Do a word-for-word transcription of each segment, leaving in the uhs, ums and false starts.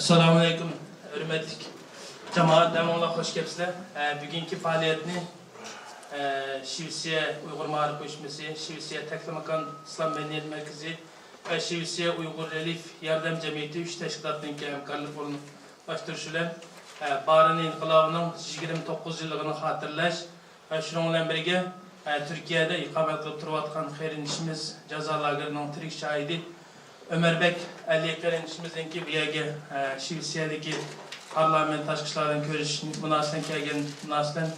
ئەسسالامۇئەلەيكۇم، ھۆرمەتلىك جامائەت، ھەممىڭلار خوش كەپسىلەر. ئە، بۈگۈنكى پائالىيەتنى، ئە، شىۋېتسىيە ئۇيغۇر مائارىپ ئۇيۇشمىسى، شىۋېتسىيە تەكلىماكان ئىسلام مەدەنىيەت مەركىزى ۋە شىۋېتسىيە ئۇيغۇر رېلىيېف ياردەم جەمئىيىتى ئۈچ تەشكىلاتنىڭكى ھەمكارلىق ئورۇنلاشتۇرۇشى بىلەن، ئە، بارىن ئىنقىلابىنىڭ يىگىرمە توققۇز يىللىقىنى خاتىرىلەش ۋە شۇنىڭ بىلەن بىرگە، ئە، تۈركىيەدە ئىقامەت قىلىپ تۇرۇۋاتقان قېرىندىشىمىز جازا لاگېرىنىڭ تىرىك شاھىدى ئۆمەربەك ئەلى قېرىندىشىمىزنىڭكى بۇ يەرگە، ئە، شىۋېتسىيەدىكى پارلامېنت تاشقى ئىشلار بىلەن كۆرۈشۈش مۇناسىۋىتىدىن كەلگەن مۇناسىۋەت بىلەن،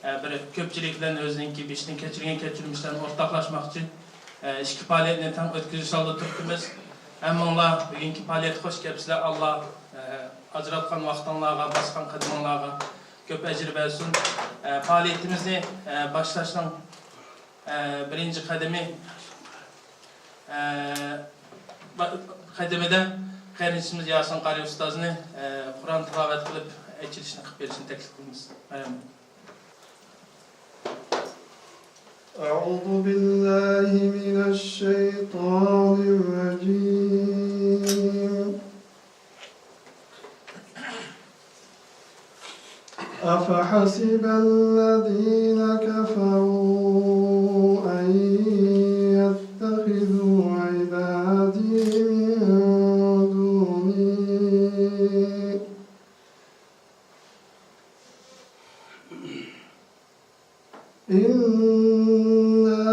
ئە، بىر كۆپچىلىك بىلەن ئۆزىنىڭكى بېشىدىن كەچۈرگەن كەچۈرمىشلەرنى ئورتاقلاشماقچى، ئە، ئىككى پائالىيەتنى تەڭ ئۆتكۈزۈش ئالدىدا تۇرۇپتىمىز. ھەممىڭلار بۈگۈنكى پائالىيەتكە خوش كەپسىلەر. ئاللا، ئە، ئاجراتقان ۋاقتىڭلارغا، باسقان قەدىمىڭلارغا كۆپ ئەجىر بەرسۇن. ئە، پائالىيىتىمىزنى، ئە، باشلاشنىڭ، ئە، بىرىنچى قەدىمى، ئە، با-، قەدىمىدە قېرىندىشىمىز ياسىن قارىي ئۇستازنى، ئە، قۇرئان تىلاۋەت قىلىپ ئېچىلىشنى قىلىپ بېرىشنى تەكلىپ قىلىمىز. مەرھەمەت. أعوذ بالله من الشيطان الرجيم. أفحسب الذين كفروا أن يتخذوا عبادي من دوني إنا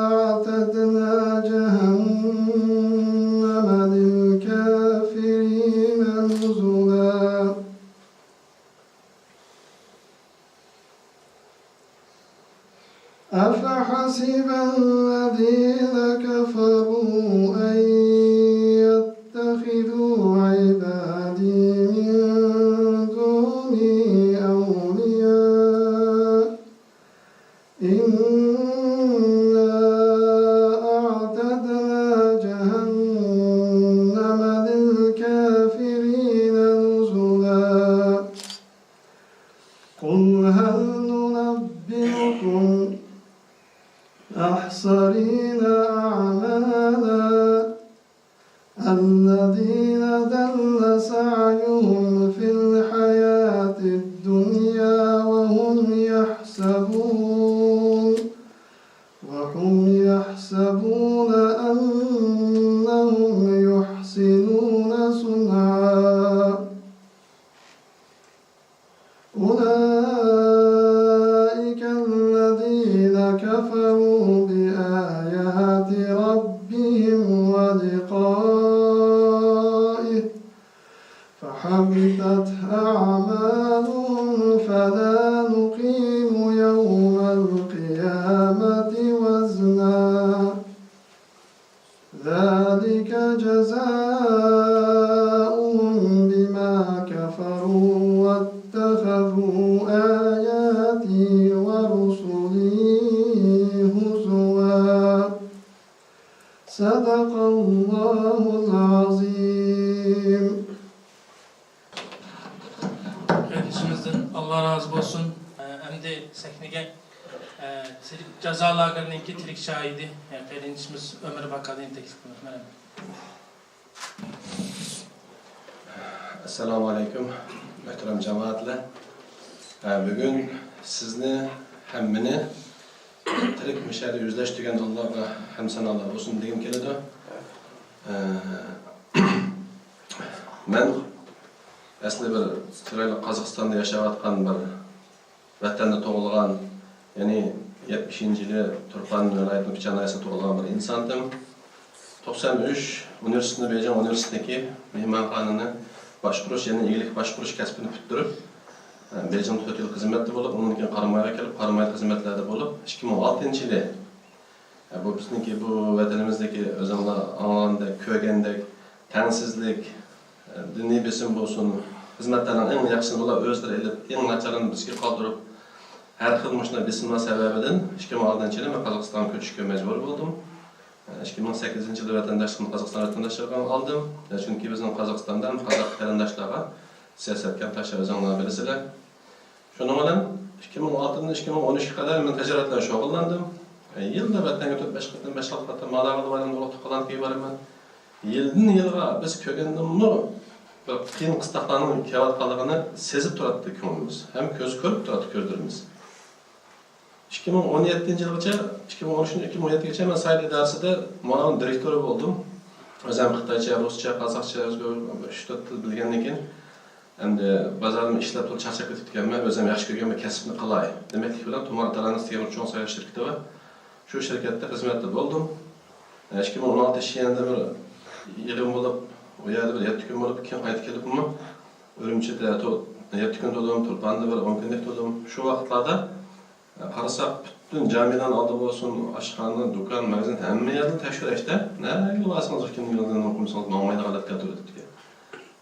أعتدنا جهنم للكافرين نزلا. أفحسب الذين كفروا أن يتخذوا عبادي من دوني أولياء إنا أعتدنا جهنم للكافرين نزلا. قل هل ننبئكم بالأخسرين أعمالا الذين ضل سعيهم في الحياة الدنيا وهم يحسبون وهم يحسبون أنهم يحسنون صنعا. أولئك الذين كفروا بآيات ربهم ولقائه فحبطت أعمالهم فلا نقيم يوم القيامة وزنا. ذلك جزاؤهم بما كفروا واتخذوا آياتي ورسلي هزوا. صدق الله العظيم. قېرىندىشىمىزدىن ئاللا رازى بولسۇن. ئەمدى سەھنىگە، ئە، تىرىك، جازا لاگېرىنىڭكى تىرىك شاھىدى، ئە، قېرىندىشىمىز ئۆمەر باكادىنى تەكلىپ قىلىمىز. مەرھەمەت. ئەسسالامۇئەلەيكۇم، مۆھتەرەم جامائەتلەر. ئە، بۈگۈن سىزنى ھەممىنى تىرىك مۇشۇ يەردە يۈزلەشتۈرگەن ئاللاغا ھەمدۇ سانالار بولسۇن دېگۈم كېلىدۇ. ئە، مەن ئەسلى بىر چىرايلىق قازاقىستاندا ياشاۋاتقان بىر ۋەتەندە تۇغۇلغان، يەنى يەتمىشىنچى يىلى تۇرپان ۋىلايىتىنىڭ پىچان ناھىيەسىدە تۇغۇلغان بىر ئىنساندىم. توقسان ئۈچ ئۇنىۋېرسىتېتنى، بېيجىڭ ئۇنىۋېرسىتېتىنىڭكى مېھمانخانىنى باشقۇرۇش، يەنى ئىگىلىك باشقۇرۇش كەسپىنى پۈتتۈرۈپ، بېيجىڭدا تۆت يىل خىزمەتتە بولۇپ، ئۇنىڭدىن كېيىن قارامايغا كېلىپ، قارامايدا خىزمەتلەردە بولۇپ، ئىككى مىڭ ئون ئالتىنچى يىلى بۇ بىزنىڭكى بۇ ۋەتىنىمىزدىكى ئۆزۈڭلار ئاڭلىغاندەك، كۆرگەندەك تەڭسىزلىك، دىنىي بېسىم بولسۇن، خىزمەتلەرنىڭ ئەڭ ياخشىسىنى ئۇلار ئۆزلىرى ئېلىپ، ئەڭ ناچارىنى بىزگە قالدۇرۇپ، ھەر خىل مۇشۇنداق بېسىملار سەۋەبىدىن ئىككى مىڭ ئون ئالتىنچى يىلى مەن قازاقىستانغا كۆچۈشكە مەجبۇر بولدۇم. ئىككى مىڭ سەككىزىنچى يىلى ۋەتەنداشلىقىمنى قازاقىستان ۋەتەنداشلىقىغا ئالدىم. چۈنكى بىزنىڭ قازاقىستاندا ھەم قازاق قېرىنداشلارغا سىياسەت كەڭ تاشلاپ ئۆزۈڭلار بىلىسىلەر. شۇنىڭ بىلەن ئىككى مىڭ ئالتىدىن ئىككى مىڭ ئون ئۈچكە قەدەر مەن تىجارەت بىلەن شۇغۇللاندىم. يىلدا ۋەتەنگە تۆت بەش قېتىم، بەش ئالتە قېتىم مالاغا بارىمەن، ئۇرۇق تۇغقانلارنىڭكىگە بارىمەن. يىلدىن يىلغا بىز كۆرگەندىمۇ بىر قىيىن قىستاقلارنىڭ كېلىۋاتقانلىقىنى سېزىپ تۇراتتى كۆڭلىمىز. ھەم كۆز كۆرۈپ تۇراتتى كۆزلىرىمىز. ئىككى مىڭ ئون يەتتىنچى يىلغىچە، ئىككى مىڭ ئون ئۈچ، ئىككى مىڭ ئون يەتتىگىچە مەن سايت ئىدارىسىدە مۇئاۋىن دىرېكتورى بولدۇم. ئۆزۈم خىتايچە، رۇسچە، قازاقچە، ئۆزى ئۈچ تۆت تىل بىلگەندىن كېيىن، ئەمدى بازاردا ئىشلەپ تۇرۇپ چارچاپ كېتىپتىكەنمەن. ئۆزۈم ياخشى كۆرگەن بىر كەسىپنى قىلاي دېمەكلىك بىلەن، تومار تالانتس دېگەن چوڭ ساياھەت شىركىتى بار. شۇ شىركەتتە خىزمەتتە بولدۇم. ئىككى مىڭ ئون ئالتە شىيەندە بىر يىغىن بولۇپ، ئۇ يەردە بىر يەتتە كۈن بولۇپ، كېيىن قايتىپ كېلىپمۇ ئۈرۈمچىدە تو-، يەتتە كۈن تۇردۇم، تۇرپاندا بىر ئون كۈنلۈك تۇردۇم. شۇ ۋاقىتلاردا، ئە، قارىساق، پۈتۈن جامىنىڭ ئالدى بولسۇن، ئاشخانا، دۇكان، ماگىزىن، ھەممە يەردىن تەكشۈرۈشتە، نەگە بارسىڭىز، كىمنىڭ يولىدىن ئوقۇمىسىڭىز، ماڭمايدىغان ھالەتكە كەلتۈرۈۋېتىپتىكەن.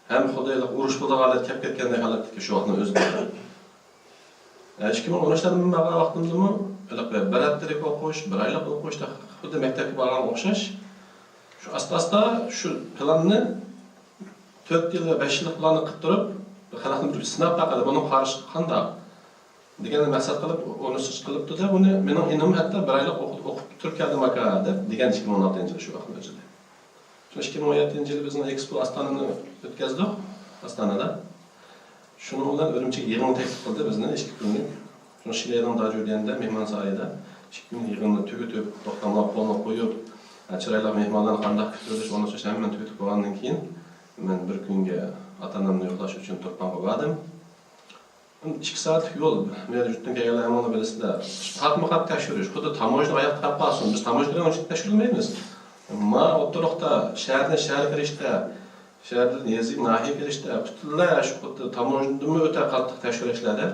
ھەم خۇددى ھېلىقى ئۇرۇش بولىدىغان ھالەت كەپ كەتكەندەك ھالەتتىكى شۇ ۋاقىتنىڭ ئۆزىدە. ئىككى مىڭ ئون ئۈچ يىلدىن بارغان ۋاقتىمدىمۇ ھېلىقى بىر ھەپتىلىك ئوقۇش، بىر ئايلىق ئوقۇش، خۇددى مەكتەپكە بارغانغا ئوخشاش. شۇ ئاستا-ئاستا شۇ پىلاننى تۆت يىل ۋە بەش يىللىق پىلاننى قىلىپ تۇرۇپ، خەلقنى بىر سىناپ باقايلى، بۇنىڭ قارىشى قانداق دېگەننى مەقسەت قىلىپ، ئۇنى سىز قىلىپتۇ-دە، بۇنى مېنىڭ ئىنىم ھەتتا بىر ئايلىق ئوقۇپ، ئوقۇپ تۈركىيەدە ماكا دەپ دېگەن ئىككى مىڭ ئون ئالتىنچى يىل شۇ ۋاقىتنىڭ ئۆزىدە. شۇ ئىككى مىڭ ئون يەتتىنچى يىلى بىزنىڭ ئېكسپو ئاستانىنى ئۆتكەزدۇق، ئاستانىدا. شۇنىڭ بىلەن ئۈرۈمچىگە يىغىن تەكلىپ قىلدى بىزنى ئىككى كۈنلۈك. شۇ شىلەينىڭ داجۇديەندە مېھمانسارايدا ئىككى كۈن يىغىننى تۈگىتىپ، توختاملار قولنى قويۇپ، چىرايلىق مېھمانلارنى قانداق كۈتتۈرۈش، ئۇنىڭ ئۈچۈن ھەممىنى تۈگىتىپ بولغاندىن كېيىن، مەن بىر كۈنگە ئاتا-ئانامنى يوقلاش ئۈچۈن تۇرپانغا باردىم. ئىككى سائەتلىك يول، بۇ يەردە يۇرتتىن كەلگەنلەر ھەممىڭلار بىلىسىلەر. قاتمۇ قات تەكشۈرۈش، خۇددى تاموژنا ئاياقتا قېلىپ قالسۇن. بىز تاموژنا بىلەن ئۇنچە تەكشۈرمەيمىز. ما ئوتتۇرىلىقتا شەھەردىن شەھەرگە كىرىشتە، شەھەردىن يېزىگە، ناھىيەگە كىرىشتە پۈتۈنلەي شۇ خۇددى تاموژنىدىنمۇ ئۆتە قاتتىق تەكشۈرۈشلەردە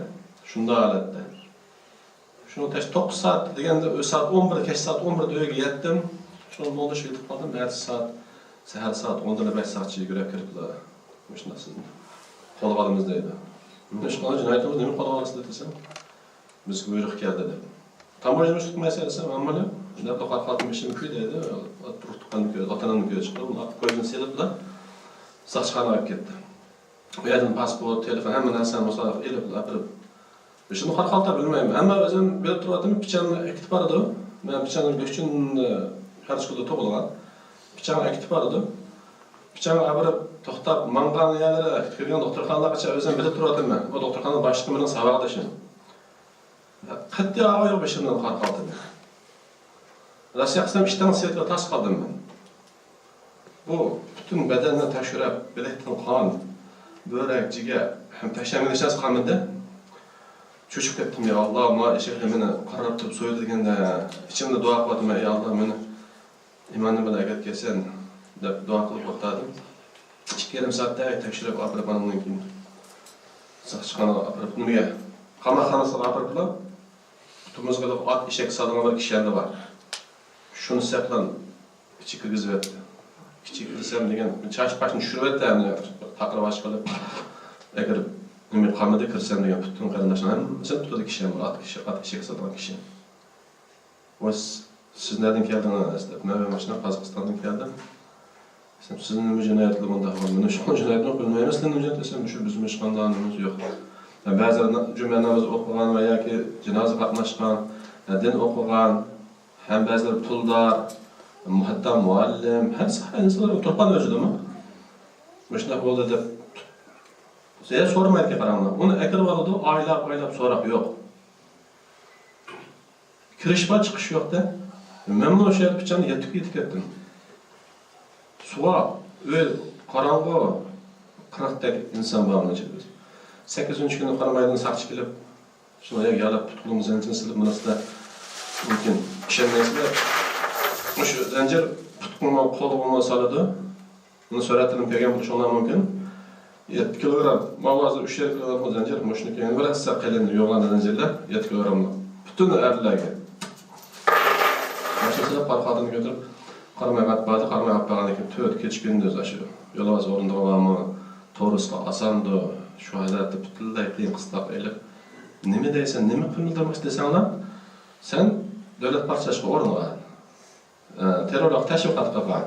شۇنداق ھالەتتە. شۇنىڭ تەش-، توققۇز سائەت دېگەندە، ئۆ، سائەت ئون بىر، كەچ سائەت ئون بىردە ئۆيگە يەتتىم. شۇنىڭ بولدى، شۇ يېتىپ قالدىم. ئەتىسى سائەت، سەھەر سائەت ئوندىن بەش سائەتچە يۈگۈرۈپ كىرىپلا مۇشۇنداق سىزنى قولغا ئالىمىز دەيدۇ. ئىشقىلىپ جىنايىتىمىز نېمە قولغا ئالىسىلەر دېسەم، بىزگە بۇيرۇق كەلدى دەپ. تاموژنىمۇز تۇتمايسىلەر دېسەم، ئامال يوق. دەپلا قارقالتىم بېشىم كۆي دەيدۇ. ئۇرۇق تۇغقاننى كۆي، ئاتا-ئانامنى كۆي چىقىرىپ، ئۇنى ئاپىرىپ كويزىنى سېلىپلا ساقچىخانىغا ئەپ كەتتى. ئۇ يەردىن پاسپورت، تېلېفون، ھەممە نەرسىنى مۇسادىقە ئېلىپ ئاپىرىپ، بېشىمدا قارا خالتا بىلمەيمەن. ئەمما ئۆزۈم بىلىپ تۇرۇۋاتىمەن، پىچاننى ئەكېتىپ بارىدۇ. مەن پىچاننى گۆكچىننى خەرج قىلدى تۇغۇلغان. پىچاننى ئەكېتىپ بارىدۇ. پىچاننى ئاپىرىپ توختاپ ماڭغان يەرلىرى كىرگەن دوختۇرخانىلارغىچە ئۆزۈم بىلىپ تۇرۇۋاتىمەن. ئۇ دوختۇرخانا باشلىقى مېنىڭ ساۋاقدىشىم. قەتئىي ئاغرىق يوق بېشىمدىن قارا خالتىنى. راست ياقسام ئىشتانغا سېلىپلا تاس قالدىم مەن. بۇ پۈتۈن بەدەننى تەكشۈرۈپ، بىلەكتىن قان، بۆرەك، جىگەر ھەم تەكشۈرگەن ئىشتانسى قالمىدى. چۆچۈپ كەتتىم، يا ئاللا، ما ئىشەكلەر مېنى قارراپ تۇرۇپ سويىدۇ دېگەندە، ئىچىمدە دۇئا قىلىۋاتىمەن، ئەي ئاللا، مېنى ئىمانىم بىلەن ئەكەتكەنسەن دەپ دۇئا قىلىپ توختادىم. ئىككى يېرىم سائەتتەك تەكشۈرۈپ ئاپىرىپ ئاندىن كېيىن ساقچىخانىغا ئاپىرىپ، نېمىگە، قاماقخانىسىغا ئاپىرىپلا، پۇتىمىزغا ئات ئېشەك سالىدىغان بىر كىشەندە بار. شۇنى سەپلا ئىچىگە كىرگۈزۈۋەتتى. ئىچىگە كىرسەم دېگەن، چاچ پاشنى چۈشۈرۈۋەتتى، ھەمدە تاقىر باش قىلىپ، ئەكىرىپ، نېمە قالمىدى، كىرسەم دېگەن پۈتۈن قېرىنداشلار ھەممىسىنى تۇتىدۇ كىشەن، ئات كىشى، ئات ئېشەك سالىدىغان كىشەن. ۋاي، سىز نەدىن كەلدىڭىز؟ دەپ، مەن ماشىنا قازاقىستاندىن كەلدىم. دېسەم، سىزنىڭ نېمە جىنايەتلىرى بۇنداق بار؟ مېنىڭ ھېچقانداق جىنايىتىمنى بىلمەيمەن، سىلەرنىڭ نېمە جىنايەت دېسەم، مۇشۇ بىزمۇ ھېچقانداق نېمىمىز يوق. بەزىلەر جۈمە نامىزى ئوقۇغان ۋە ياكى جىنازا قاتناشقان، دىن ئوقۇغان، ھەم بەزىلەر پۇلدار، ھەتتا مۇئەللىم، ھەر ساھە ئىنسانلار تۇرپان ئۆزىدىمۇ مۇشۇنداق بولدى دەپ سورىمايدىكەن، قاراڭلار. ئۇنى ئەكىرىۋالىدۇ، ئايلاپ، ئايلاپ سوراق يوق. كىرىش بار، چىقىش يوق-دە. مەنمۇ ئوشۇ يەردە پىچاننى يەتتە كۈن يېتىپ كەتتىم. سوغۇق، ئۆي قاراڭغۇ، قىرىقتەك ئىنسان بار ئۇنىڭ ئىچىدە بىز. سەككىزىنچى كۈنى قارامايدىن ساقچى كېلىپ، شۇنى يالاپ پۇت-قولۇمنى زەنجىرنى سېلىپ، مانا سىلەر مۇمكىن ئىشەنمەيسىلەر. مۇشۇ زەنجىر پۇتقىمۇ، قولغىمۇ سالىدۇ. بۇنى سۈرەتلىرىنى كۆرگەن بولۇشۇڭلار مۇمكىن. يەتتە كىلوگرام، ماۋازى ئۈچ يېرىم كىلوگرام زەنجىر، مۇشۇنىڭكى يەنە بىر ھەسسە قېلىن يوغان زەنجىرلەر، يەتتە كىلوگراملىق. پۈتۈن ئەرلەرگە. ماشىنا سېلىپ، قارا خالتىنى كۆتۈرۈپ، قاراماي قايتىپ باردى، قاراماي ئاپارغاندىن كېيىن تۆت كېچە كۈندۈز ئاشۇ يولۋاس ئورۇندىغا بارمۇ، تورۇسقا ئاساندۇ، شۇ ھالەتتە پۈتۈنلەي قىيىن قىستاق ئېلىپ، نېمە دەيسەن، نېمە قىمىلدىماقچى دېسەڭلار، سەن دۆلەت پارتلاشقا ئورۇنغان. ئە، تېررورلۇق تەشۋىقات قىلغان،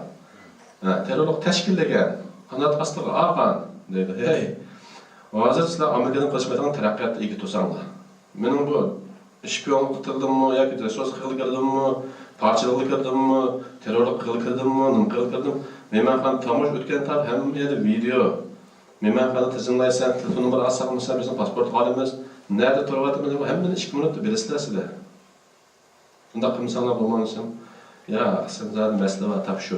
ئە، تېررورلۇق تەشكىللىگەن، قانات ئاستىغا ئالغان دەيدۇ. ھەي، ھازىر سىلەر ئامېرىكىدىن قېلىشمايدىغان تەرەققىياتتا ئىگە تۇرساڭلار. مېنىڭ بۇ ئىش كۆڭۈل قىتىلدىممۇ ياكى رېسۇرس قىلغىلى كىردىممۇ، پارچىلىققا كىردىممۇ، تېررورلۇق قىلغىلى كىردىممۇ، نېمە قىلغىلى كىردىم؟ مېھمانخانا تاموژ ئۆتكەن تاپ ھەممە يەردە ۋىدېئو. مېھمانخانا تىزىملايسەن، تېلېفون نومۇر ئالساق، مىسال، بىزنىڭ پاسپورت ئالىمىز، نەدە تۇرۇۋاتىمىز، ھەممىنى ئىككى مىنۇتتا بىلىسىلەر سىلەر. ئۇنداق قىلمىساڭلار بولمامسەن؟ يا، سەن زادى مەسىلە بار، تاپ شۇ.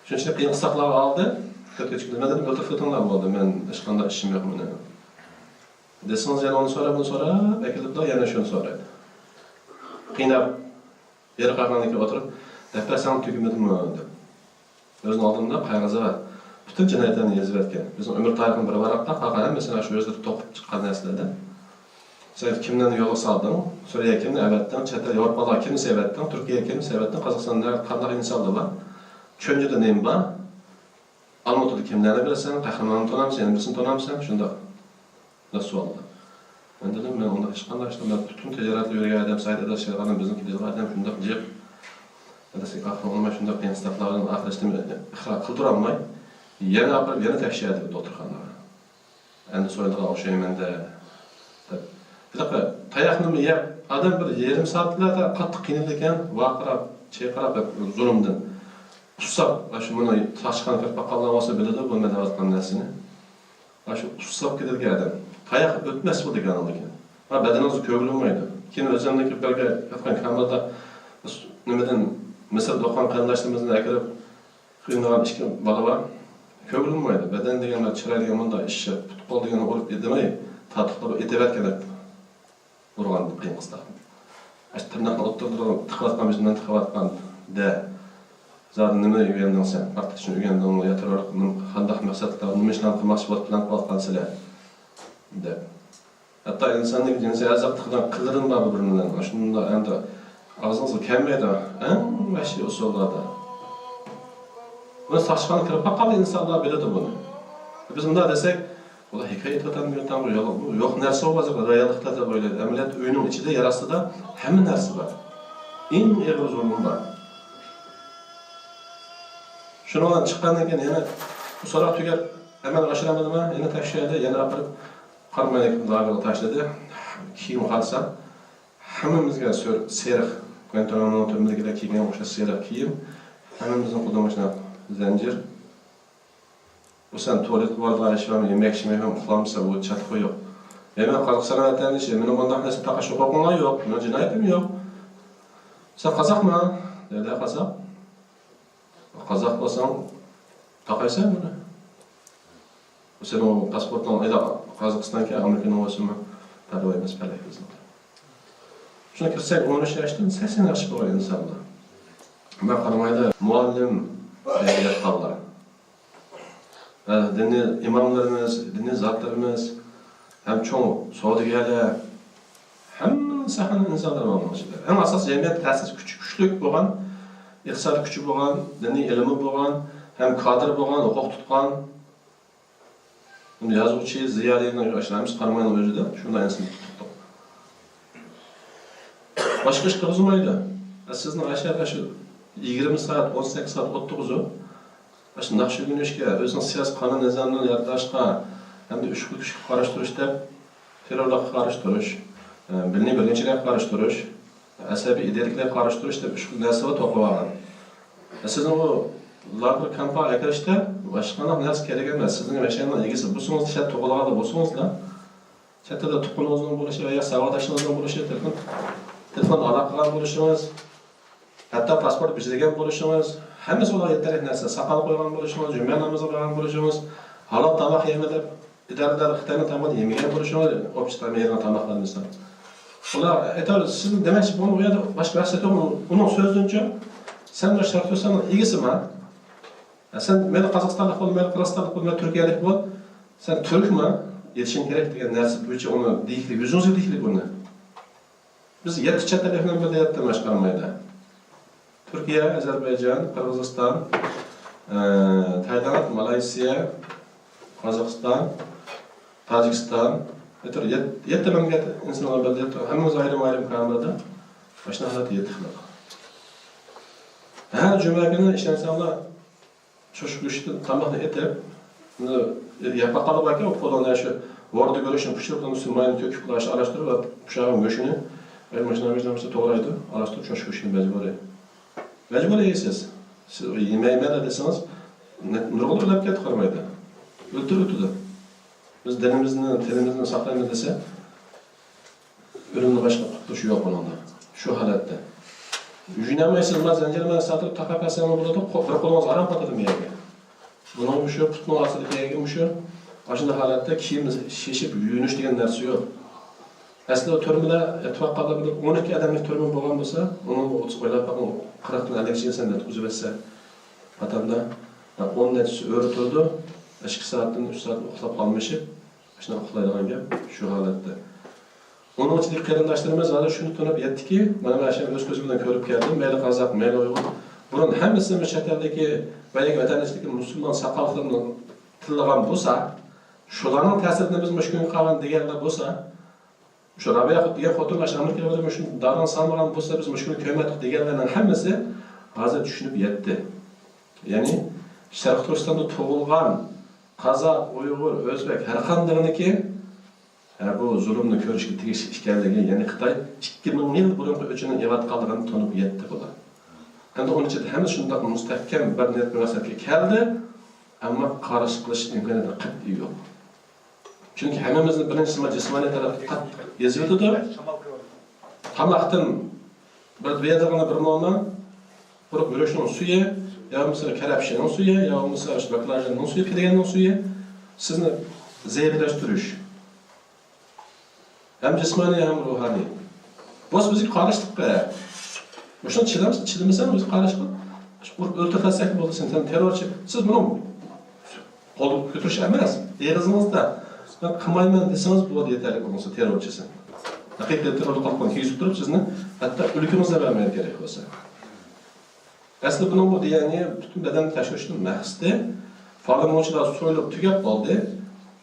شۇنىڭ ئۈچۈن قىيىن قىستاقلارغا ئالدى، كۆتۈرۈپ چىقتى. مەن دېدىم، ئۆلتۈرۈپ تۇرۇڭلار بولدى، مەن ھېچقانداق ئىشىم يوق مېنىڭ. دېسىڭىز يەنە ئۇنى سوراپ، بۇنى سوراپ، ئەكېلىپلا يەنە شۇنى سورايدۇ. قىيناپ، يەر قالغاندىن كېيىن ئولتۇرۇپ، دەپ بەرسەڭ تۈگىمىدىمۇ دەپ. ئۆزىنىڭ ئالدىدا قەغىزى بار. پۈتۈن جىنايەتلەرنى يېزىۋەتكەن. بىزنىڭ ئۆمۈر تارىخىمىز بىر ۋاراقتا قالغان ھەممىسىنى شۇ ئۆزلىرى توقۇپ چىققان نەرسىلەردىن. سەن كىملەرنى يولغا سالدىڭ؟ سۈرىيەگە كىمنى ئەۋەتتىڭ؟ چەت ئەل ياۋروپالارغا كىمنى سېۋەتتىڭ؟ تۈركىيەگە كىمنى سېۋەتتىڭ؟ قازاقىستاندا قانداق ئىنسانلار بار؟ چۆنجىدە نېمە بار؟ ئالمۇتىدا كىملەرنى بىلىسەن؟ قەھرىماننى تونامسەن؟ يەنە بىرسىنى تونامسەن؟ شۇنداق. بىر سوئال. مەن دېدىم، مەن ئۇنداق ھېچقانداق ئىشلار، مەن پۈتۈن تىجارەتتە يۈرگەن ئادەم، سايىت ئاداش ئادەم، بىزنىڭكى بىلىدىغان ئادەم شۇنداق جىق. ئاداش ئاقلىڭلىماي شۇنداق قىيىن قىستاقلارنى ئاخىرلاشتىمۇ ئىقرار قىلدۇرالماي، يەنە ئاپىرىپ، يەنە تەكشۈرەتتى دوختۇرخانىغا. ئەمدى سويىدىغان ئوخشايمەن دە، دەپ. ھېلىقى تاياقنىمۇ يەپ، ئادەم بىر يېرىم سائەتلەردە قاتتىق قىينىلىدىكەن، ۋارقىراپ، چىرقىراپ، زۇلۇمدىن. ئۇسساپ، ئاشۇ مانا ساقچىخانىغا كىرىپ باققانلار بولسا بىلىدۇ، بۇ مەن دەۋاتقان نەرسىنى. ئاشۇ ئۇسساپ كېتىدىكەن ئادەم. تاياق ئۆتمەس بۇ دېگەن ئاندىكىن. ھا، بەدىنىڭىز كۆرۈلمەيدۇ. كېيىن ئۆزۈمنىڭكى بىرگە ياتقان كامېردا نېمىدىن، مىسىردا ئوقۇغان قېرىنداشلىرىمىزنى ئەكىرىپ، قىينىغان ئىككى بالا بار. كۆرۈلمەيدۇ. بەدەن دېگەن، چىراي دېگەن مۇنداق ئىششىق، پۇت-قول دېگەن ئۇرۇپ يېتىمەي، تارتىقلاپ ئېتىۋەتكەن ئۇرغان قىيىن قىستاق. ئاشۇ تىرناقنى ئوتتۇرىدا تىقىۋاتقان، بىزنى تىقىۋاتقان دە. زادى نېمە ئۆگەندىڭ سەن؟ پارتىيە ئۈچۈن ئۆگەندىڭمۇ؟ يا تېررورلۇق نېمە، قانداق مەقسەتلەر، نېمە ئىشلارنى قىلماقچى بولۇپ پىلان قىلىۋاتقان سىلەر؟ دەپ. ھەتتا ئىنساننىڭ جىنسىي ئەزا تىقىدىغان قىللىرىمۇ بار بىر-بىرىنىڭ. ئاشۇنداق ئەمدى ئاغزىڭىزغا كەلمەيدۇ. ئەڭ ۋەھشىي ئۇسۇللاردا. بۇنى ساقچىخانىغا كىرىپ باققاندا ئىنسانلار بىلىدۇ بۇنى. بىز مۇنداق دېسەك، ئۇلار ھېكايە ئېيتىۋاتامدۇ، يوق نەرسە بولغان رېئاللىقتا دەپ ئويلايدۇ. ئەمەلىيەتتە ئۆينىڭ ئىچىدە، يەر ئاستىدا ھەممە نەرسە بار. ئەڭ ئېغىر زۇلۇم بار. شۇنىڭ بىلەن چىققاندىن كېيىن يەنە بۇ سوراق تۈگەپ ئەمەلگە ئاشۇرالمىدىما؟ يەنە تەكشۈردى، يەنە ئاپىرىپ قاراماي لاگېرغا تاشلىدى. كىيىم قارىسا، ھەممىمىزگە سۆر-، سېرىق، گۇانتانامونىڭ تۈرمىدىكىدەك كىيگەن ئوخشاش سېرىق كىيىم، ھەممىمىزنىڭ قولىدا مۇشۇنداق زەنجىر. بۇ سەن تۇالېتقا بارىدىغان ئىش بارمۇ، يېمەك ئىچمەك بارمۇ، ئۇخلامسەن، بۇ چاتىقى يوق. ئەي، مەن قازاقىستان ۋەتەندىشى، مېنىڭ بۇنداق نەرسە تاقاش ھوقۇقۇڭلار يوق، مېنىڭ جىنايىتىم يوق. سەن قازاقما؟ دېدى، قازاق. قازاق بولساڭ، تاقايسەن بۇنى. سېنىڭ پاسپورتۇڭ ئەيلا قازاقىستانكەن، ئامېرىكىنىڭ بولسىمۇ، پەرۋايى ئەمەس، پەلەك بىزنىڭ. شۇنى كىرسەك، ئون ئۈچ ياشتىن سەكسەن ياشقا بولغان ئىنسانلار. مەن قارىمايلا، مۇئەللىم دەيدىغانلار. ھە، دىنىي ئىماملىرىمىز، دىنىي زاتلىرىمىز، ھەم چوڭ سودىگەرلەر، ھەممە ساھەنىڭ ئىنسانلىرى بار بۇنىڭ ئىچىدە. ئەڭ ئاساسىي جەمئىيەت تەسىس كۈچى كۈچلۈك بولغان، ئىقتىسادىي كۈچى بولغان، دىنىي ئىلمى بولغان، ھەم كادىر بولغان، ھوقۇق تۇتقان، يازغۇچى، زىيالىينىڭ ئاشۇ ھەممىسى قاراماينىڭ ئۆزىدە شۇنداق ئىنسان تۇتتۇق. باشقا ئىش قىلغۇزمايدۇ. سىزنىڭ ئاشۇ يەردە شۇ يىگىرمە سائەت، ئون سەككىز سائەت ئولتۇرغۇزۇپ، ئاشۇ ناخشا ئۆگىنىشكە، ئۆزىنىڭ سىياسىي قانۇن نىزامىنى يارىتىشقا ھەمدە ئۈچ خىل كۈچكە قارشى تۇرۇش دەپ، تېررورلۇققا قارشى تۇرۇش، ئە، دىنىي بۆلگۈنچىلىككە قارشى تۇرۇش، ئەسەبىي ئىدىيەلىكلەرگە قارشى تۇرۇش دەپ ئۈچ خىل نەرسە بار توپلىۋالغان. ئە، سىزنىڭ بۇ لاگېر كامپىغا ئەكىرىشتە باشقا قانداق نەرسە كېرەك ئەمەس. سىزنىڭ مەشەنىڭ ئىگىسى بولسىڭىز، شەرت توغرىلىغاندا بولسىڭىزلا، چەت ئەلدە تۇغقىنىڭىزنىڭ بولۇشى ۋە يا ساۋاقداشىڭىزنىڭ بولۇشى، تېلېفون، تېلېفون ئالاقە قىلغان بولۇشىڭىز، ھەتتا پاسپورت بېجىرگەن بولۇشىڭىز، ھەممىسى ئۇلارغا يېتەرلىك نەرسە. ساقال قويغان بولۇشىڭىز، جۈمە نامىزىغا بارغان بولۇشىڭىز، ھالال تاماق يېمەي دەپ، ئىدارىدار خىتاينىڭ تامىقىنى يېمىگەن بولۇشىڭىز، ئوپچە تاماق يەيدىغان تاماقلار مىسال. ئۇلار ئېيتار، سىزنىڭ دېمەكچى بولغىنى ئۇ يەردە باشقا مەقسەت يوق. ئۇنىڭ سۆزىدىنچە، سەن بىر شەرقىي تۈركىستاننىڭ ئىگىسىما؟ سەن مەيلى قازاقىستانلىق بول، مەيلى قىرغىزىستانلىق بول، مەيلى تۈركىيەلىك بول، سەن تۈركما؟ يېتىشىڭ كېرەك دېگەن نەرسە بويىچە ئۇنى دېيىشلىك، يۈزىڭىزگە دېيىشلىك ئۇنى. بىز يەتتە چەت ئەل بىلەن بىللە ياتتى مانا شۇ قارامايدا. تۈركىيە، ئەزەربەيجان، قىرغىزىستان، ئە، تايلاند، مالايسىيا، قازاقىستان، تاجىكىستان، يەتتە، يەت-، يەتتە مەملىكەت ئىنسانلار بىللە ياتتى. ھەممىمىز ئايرىم-ئايرىم كامېردا مانا شۇنداق ھالەتتە ياتتۇق. ھەر جۈمە كۈنى ئىشەنسەڭلار، شۇ، شۇ گۆشتىن تاماقنى ئېتىپ، ياپاققانلار باركەن، ئۇ قولىنى شۇ ھوردا گۆشنى پىشۇرۇپ، ئۇنىڭ ئۈستىگە ماينى تۆكۈپ، شۇ ئارىلاشتۇرۇپ، پىشۇرغان گۆشىنى، ئەي، ماشىنا، ماشىنا، ماشىنا توغرايدۇ، ئارىلاشتۇرۇپ، شۇ، شۇ گۆشنى مەجبۇرىي. مەجبۇرىي يەيسىز. سىز يېمەيمەن دېسىڭىز، نۇرغۇنلىرى ئۆلۈپ كەتتى قارامايدا. ئۆلتۈرۈۋېتىدۇ. بىز دىنىمىزنى، تىلىمىزنى ساقلايمىز دېسە، ئۆلۈمدىن باشقا قۇتۇلۇش يوق ئۇنىڭدا. شۇ ھالەتتە. يۈنەلمەيسىز، ما زەنجىرىمنى ساتىپ تاقاپ بەرسەڭمۇ بولىدۇ، قو-، بىر قولىڭىز ئاران پاتىدۇ بۇ يەرگە. بۇنىڭ مۇشۇ پۇتنىڭ ئاستىدىكى يەرگە مۇشۇ، ئاشۇنداق ھالەتتە كىيىم شېشىپ يۇيۇنۇش دېگەن نەرسە يوق. ئەسلى ئۇ تۈرمىلەر ئېتىۋاتقانلار بىلەن ئون ئىككى ئادەملىك تۈرمە بولغان بولسا، ئۇنىڭ ئويلاپ بېقىڭ، قىرىقتىن ئەللىك ئىنسان ياتقۇزۇۋەتسە، پاتامدا ئون نەچچىسى ئۆرە تۇرىدۇ، ئىككى سائەتتىن ئۈچ سائەت ئۇخلاپ ئالمىشىپ، ئاشۇنداق ئۇخلايدىغان گەپ شۇ ھالەتتە. ئۇنىڭ ئىچىدىكى قېرىنداشلىرىمىز ھازىر شۇنى تونۇپ يەتتىكى، مانا مەن ئۆز كۆزۈم بىلەن كۆرۈپ كەلدىم، مەيلى قازاق، مەيلى ئۇيغۇر، بۇرۇن ھەممىسى چەت ئەلدىكى ۋە يەنە ۋەتەن ئىچىدىكى مۇسۇلمان ساقاللىرىنى تىللىغان بولسا، شۇلارنىڭ تەسىرىدىن بىز مۇشۇ كۈنگە قالغان دېگەنلەر بولسا، شۇ رابىيە دېگەن خوتۇن ئاشۇ ئامېرىكىغا بېرىپ مۇشۇ داغدان سالمىغان بولسا، بىز مۇشۇ كۈننى كۆرمەيتتۇق دېگەنلەرنىڭ ھەممىسى ھازىر چۈشىنىپ يەتتى. يەنى شەرقىي تۈركىستاندا تۇغۇلغان قازاق، ئۇيغۇر، ئۆزبەك ھەر قاندىقىنىكى ھە، بۇ زۇلۇمنى كۆرۈشكە تېگىشلىك ئىكەنلىكى، يەنى خىتاي ئىككى مىڭ يىل بۇرۇنقى ئۆچىنىڭ ئېلىۋاتقانلىقىنى تونۇپ يەتتى بۇلار. ئەمدى ئۇنىڭ ئىچىدە ھەممە شۇنداق مۇستەھكەم بىر نىيەت مۇناسىۋەتكە كەلدى، ئەمما قارشى قىلىش ئىمكانىيىتى قەتئىي يوق. چۈنكى ھەممىمىزنى بىرىنچى جىسمانىي تەرەپتىن قاتتىق ئېزىۋېتىدۇ. تاماقتىن بىر بېرىدىغىنى بىر نوما، قۇرۇق گۈرۈچنىڭ سۈيى، يا بولمىسا كەرەپشىنىڭ سۈيى، يا بولمىسا شۇ باكلاژاننىڭ سۈيى، پىدىگەننىڭ سۈيى سىزنى زەئىپلەشتۈرۈش. ھەم جىسمانىي، ھەم روھانىي. بولسا بىزگە قاراشلىق. مۇشۇنى چىدامسىز، چىدىمىساڭ بىزگە قاراشلىق. ئۇرۇپ ئۆلتۈرۈۋەتسەك بولدى سېنى، سەن تېررورچى. سىز بۇنىڭ قول كۆتۈرۈش ئەمەس، ئېغىزىڭىزدا مەن قىلمايمەن دېسىڭىز بولدى، يېتەرلىك بولمىسا تېررورچىسى. ھەقىقىي تېررورلۇق قىلىپ كىيگۈزۈپ تۇرۇپ سىزنى ھەتتا ئۆلۈكىڭىزنى بەرمەيدۇ كېرەك بولسا. ئەسلى بۇنىڭ بۇ دېگەننى پۈتۈن بەدەننى تەكشۈرۈشنىڭ مەقسىتى، فالونچىلار سويۇلۇپ تۈگەپ بولدى.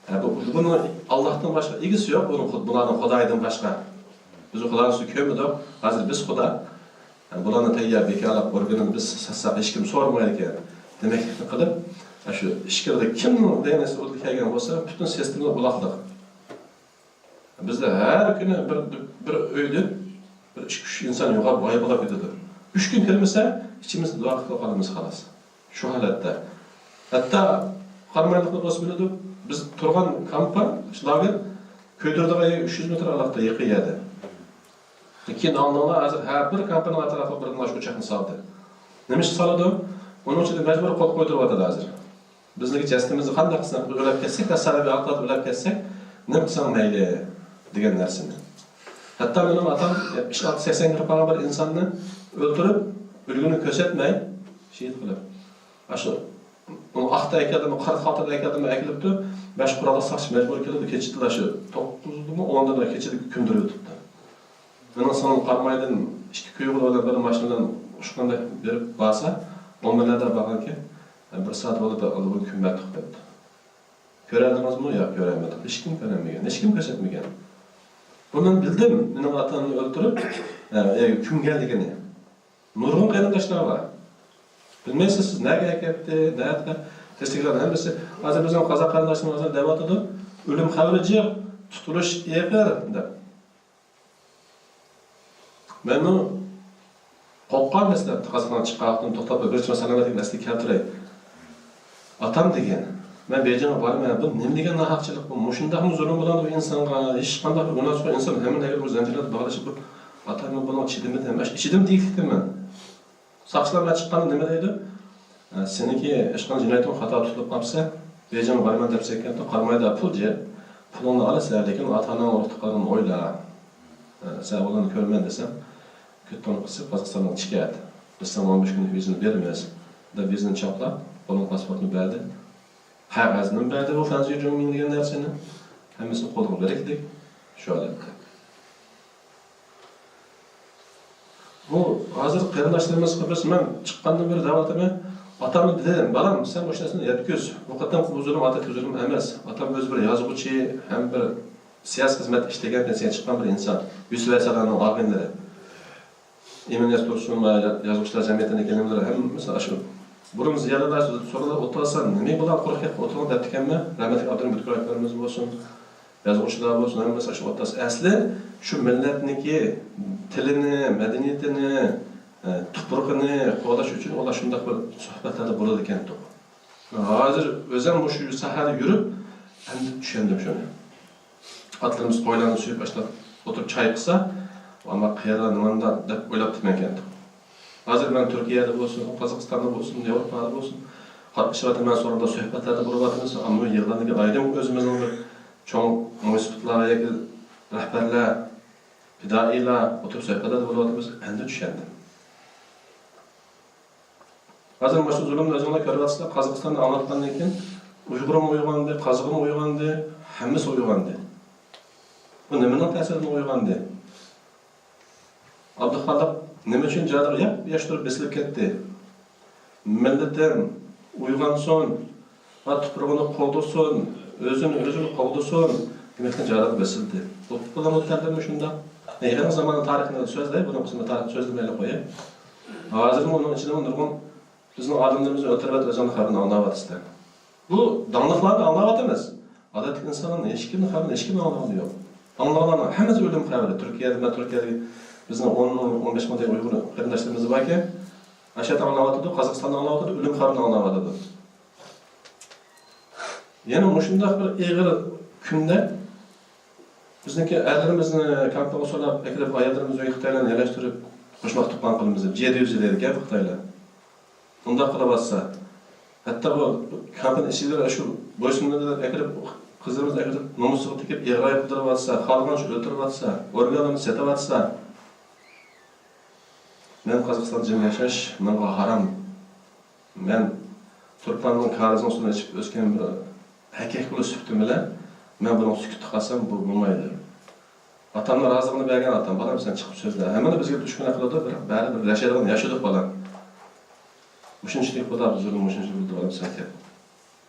ھە، بۇ، بۇنىڭ ئاللاھتىن باشقا ئىگىسى يوق، بۇنىڭ خۇد-، بۇلارنىڭ خۇدايىدىن باشقا. بىز خۇدانى كۆرمىدۇق، ھازىر بىز خۇدا. ھە، بۇلارنى تەييار بىكارلاپ ئورگىنىنى بىز ساتساق ھېچكىم سورىمايدىكەن دېمەكلىكنى قىلىپ، ھە، شۇ ئىچكىرىدە كىمنىڭ دېگەن نەرسە ئۇدۇل كەلگەن بولسا، پۈتۈن سىستېما ئۇلاقلىق. بىزدە ھەر كۈنى بىر، بىر ئۆيدىن بىر ئىككى، ئۈچ ئىنسان يوقاپ، غايىب بولۇپ كېتىدۇ. ئۈچ كۈن كىرمىسە، ئىچىمىزدە دۇئا قىلىپ قالىمىز، خالاس. شۇ ھالەتتە. ھەتتا قارامايلىقنى بولسا بىلىدۇ، بىز تۇرغان كامپا، شۇ لاگېر كۆيدۈرىدىغان يەر ئۈچ يۈز مېتىر ئارىلىقتا، يېقىن يەردە. كېيىن ئاڭلاڭلار، ھازىر ھەر بىر كامپىنىڭ ئەتراپىغا بىر مانا شۇ ئوچاقنى سالدى. نېمە ئۈچۈن سالىدۇ؟ ئۇنىڭ ئۈچۈن مەجبۇرىي قول قويدۇرۇۋاتىدۇ ھازىر. بىزنىڭكى جەسىتىمىزنى قانداق قىلساق، بىز ئۆلۈپ كەتسەك، تاسادىپىي ھالەتتە ئۆلۈپ كەتسەك، نېمە قىلساڭ مەيلى دېگەن نەرسىنى. ھەتتا مېنىڭ ئاتام ئىش ئالتە سەكسەن كىرىپ قالغان بىر ئىنساننى ئۆلتۈرۈپ، ئۈلگىنى كۆرسەتمەي، شېھىت قىلىپ. ئاشۇ ئۇنى ئاقتا ئەكەلدىمۇ، قارا خالتىدا ئەكەلدىمۇ، ئەكېلىپتۇ. بەش قوراللىق ساقچى مەجبۇر كېلىپتۇ، كېچىدىلا شۇ توققۇزدىمۇ، ئوندىمۇ كېچىدە كۆمدۈرۈۋېتىپتۇ. مېنىڭ سىڭلىم قارامايدىن ئىككى كۇيغۇدا بىلەن بىر ماشىنا بىلەن ئۇچقاندەك بېرىپ بارسا، ئون مىلياردەر بارغانكەن، بىر سائەت بولدى، بىر ئالدىن كۆمۈۋەتتۇق دەپتۇ. كۆرەلىدىڭىزمۇ؟ ياق، كۆرەلمىدۇق. ھېچكىم كۆرەلمىگەن، ھېچكىم كۆرسەتمىگەن. بۇ مەن بىلدىم، مېنىڭ ئاتامنى ئۆلتۈرۈپ، ئە، ئە، كۆمگەنلىكىنى. نۇرغۇن قېرىنداشلار بار. بىلمەيسىز سىز نەگە ئەكەپتى، نەدە؟ تېستىكلار ھەممىسى. ھازىر بىزنىڭ قازاق قېرىنداشلىرىمىز ھازىر دەۋاتىدۇ، ئۆلۈم خەۋىرى جىق، تۇتۇلۇش ئېغىر دەپ. مەنمۇ قورققان دەسلەپتە، قازاقىستان چىققان ۋاقتىم توختاپ بىر چىمە سالامەتلىكنى ئەسلىگە كەلتۈرەي. ئاتام دېگەن، مەن بېيجىڭغا بارىمەن، بۇ نېمە دېگەن ناھەقچىلىق بۇ؟ مۇشۇنداقمۇ زۇلۇم بولىدۇ بۇ ئىنسانغا؟ ھېچقانداق بىر گۇناھسىز ئىنسان ھەممە نەرسە بۇ زەنجىرلەردە باغلىشىپ، بۇ ئاتام، مەن بۇنىڭغا چىدىمىدىم، ئىچىدىم دېيىكلىكتىمەن. ساقچىلار مەن چىققاندا نېمە دەيدۇ؟ ئە، سېنىڭكى ھېچقانداق جىنايىتىڭ خاتا تۇتۇلۇپ قاپسەن، بېيجىڭغا بارىمەن دەپ سەككەنتۇ، قارامايدا پۇل جىق، پۇلۇڭنى ئالىسەن، لېكىن ئاتا-ئاناڭ ئۇرۇق-تۇغقانلىرىنى ئويلا. ئە، سەن ئۇلارنى كۆرىمەن دېسەم، كۆتۈڭنى قىسىپ قازاقىستاندىن چىقىۋەت. بىز ساڭا ئون بەش كۈنلۈك ۋىزىنى بېرىمىز، دەپ ۋىزىنى چاپلاپ، قولۇڭغا پاسپورتنى بەردى. قەغەزنىمۇ بەردى، بۇ فەنزى جۇڭمىڭ دېگەن نەرسىنى. ھەممىسىنى قولىغا بېرىكلىك، شۇ ھالەتتە. بۇ ھازىر قېرىنداشلىرىمىزغا بىز، مەن چىققاندىن بېرى دەۋاتىمەن، ئاتامنى دېدىم، بالام، سەن مۇشۇ نەرسىنى يەتكۈز. بۇ قېتىمقى بۇ زۇلۇم ئاتاكى زۇلۇم ئەمەس. ئاتام ئۆزى بىر يازغۇچى ھەم بىر سىياسىي خىزمەتتە ئىشلىگەن، پېنسىيەگە چىققان بىر ئىنسان. يۈسۈپ ۋەيسالارنىڭ ئاغىنىلىرى. ئىمىن ياز تۇرسۇن ۋە يازغۇچىلار جەمئىيىتىنىڭ ئىمىنلىرى ھەممىسى ئاشۇ. بۇرۇن زىيالىيلار سورىدى، ئولتۇرسا نېمە بىلەن قۇرۇق گەپكە ئولتۇرغان دەپتىكەنمەن. رەھمەتلىك ئابدۇرېھىم بۈتكۈل ئاكىلىرىمىز بولسۇن. يازغۇچىلار بولسۇن، ھەممىسى ئاشۇ ئوتتۇرىسى. ئەسلى شۇ مىللەتنىكى تىلىنى، مەدەنىيىتىنى، ئە، تۇپرىقىنى قوغداش ئۈچۈن ئۇلار شۇنداق بىر سۆھبەتلەردە بولىدىكەنتۇق. ھازىر ئۆزۈم مۇشۇ ساھەدە يۈرۈپ، ئەمدى چۈشەندىم شۇنى. ئاتىلىرىمىز قويلارنى سويۇپ، ئاشۇنداق ئولتۇرۇپ چاي قىلسا، ئەمما قېرىلار نېمانداق دەپ ئويلاپتىمەن كەتتۇق. ھازىر مەن تۈركىيەدە بولسۇن، قازاقىستاندا بولسۇن، ياۋروپادا بولسۇن، قاتنىشىۋاتىمەن، سورۇندا سۆھبەتلەردە بولۇۋاتىمىز. ئاممىۋى يىغىنلارنىڭ ئايرىم ئۆزىمىزنىڭ بىر چوڭ مۇنسىپلار ياكى رەھبەرلەر، پىدائىيلار ئولتۇرۇپ سۆھبەتلەردە بولۇۋاتىمىز. ئەمدى چۈشەندىم. ھازىر مۇشۇ زۇلۇمنى ئۆزۈڭلار كۆرۈۋاتىسىلەر، قازاقىستاندا ئاڭلاتقاندىن كېيىن ئۇيغۇرمۇ ئويغاندى، قازاقمۇ ئويغاندى، ھەممىسى ئويغاندى. بۇ نېمىنىڭ تەسىرىدىن ئويغاندى؟ ئابدۇخالىق نېمە ئۈچۈن جادىغا ياپ-ياش تۇرۇپ بېسىلىپ كەتتى؟ مىللىتىم ئويغانسۇن، ۋە تۇپرىقىنى قوغدىسۇن، ئۆزىنى ئۆزى قوغدىسۇن دېمەكتىن جادىغا بېسىلدى. بۇ، بۇلارمۇ تەلىپىمۇ شۇنداق. يېقىنقى زاماننىڭ تارىخىنى سۆزلەي، بۇنىڭ قىسمى تارىخ سۆزلىمەيلى قوياي. ھازىرمۇ ئۇنىڭ ئىچىدىمۇ نۇرغۇن بىزنىڭ ئادەملىرىمىزنى ئۆلتۈرۈۋەتىپ، ئۆزىنىڭ خەۋىرىنى ئاڭلاۋاتىسىلەر. بۇ داڭلىقلارنى ئاڭلاۋاتىمىز. ئادەتتىكى ئىنسانلارنىڭ ھېچكىمنىڭ خەۋىرىنى ھېچكىم ئاڭلىغىنى يوق. ئاڭلىغانلارنىڭ ھەممىسى ئۆلۈم خەۋىرى. تۈركىيەدە، مەن تۈركىيەدىكى بىزنىڭ ئون مىڭ، ئون بەش مىڭدەك ئۇيغۇر قېرىنداشلىرىمىز باركەن، ئاشۇ يەردە ئاڭلاۋاتىدۇ، قازاقىستاندا ئاڭلاۋاتىدۇ، ئۆلۈم خەۋىرىنى ئاڭلاۋاتىدۇ. يەنە مۇشۇنداق بىر ئېغىر كۈندە بىزنىڭكى ئەرلىرىمىزنى كامپىغا سولاپ ئەكىرىپ، ئاياللىرىمىزنى ئۆيگە خىتايلارنى يەرلەشتۈرۈپ، قوشماق تۇغقان قىلىمىز دەپ، جيەدە يۈزى دەيدىكەن خىتايلار. ئۇنداق قىلىۋاتسا، ھەتتا بۇ كامپىنىڭ ئىچىدە شۇ بويسۇنمىدى دەپ ئەكىرىپ، قىزلىرىمىزنى ئەكىرىپ، نومۇسىغا تېگىپ، ئېغىر ئايىپ قىلدۇرۇۋاتسا، خالىغانچە ئۆلتۈرۈۋاتسا، ئورگانلىرىنى سېتىۋاتسا، مەن قازاقىستاندا جىم ياشاش ماڭا ھارام. مەن تۇرپاننىڭ كارىزىنىڭ سۇنى ئىچىپ ئۆسكەن بىر ئەركەك بالا سۈپىتىم بىلەن مەن بۇنىڭغا سۈكۈتتە قالسام، بۇ بولمايدۇ. ئاتامنىڭ رازىلىقىنى بەرگەن ئاتام، بالام، سەن چىقىپ سۆزلە. ھەممىلا بىزگە دۈشمەنلىك قىلىدۇ، بىراق بەرىبىر ياشايدىغان ياشىدۇق، بالام. مۇشۇنچىلىك بولدى، زۇلۇم مۇشۇنچىلىك بولدى، بالام، سەن كەت.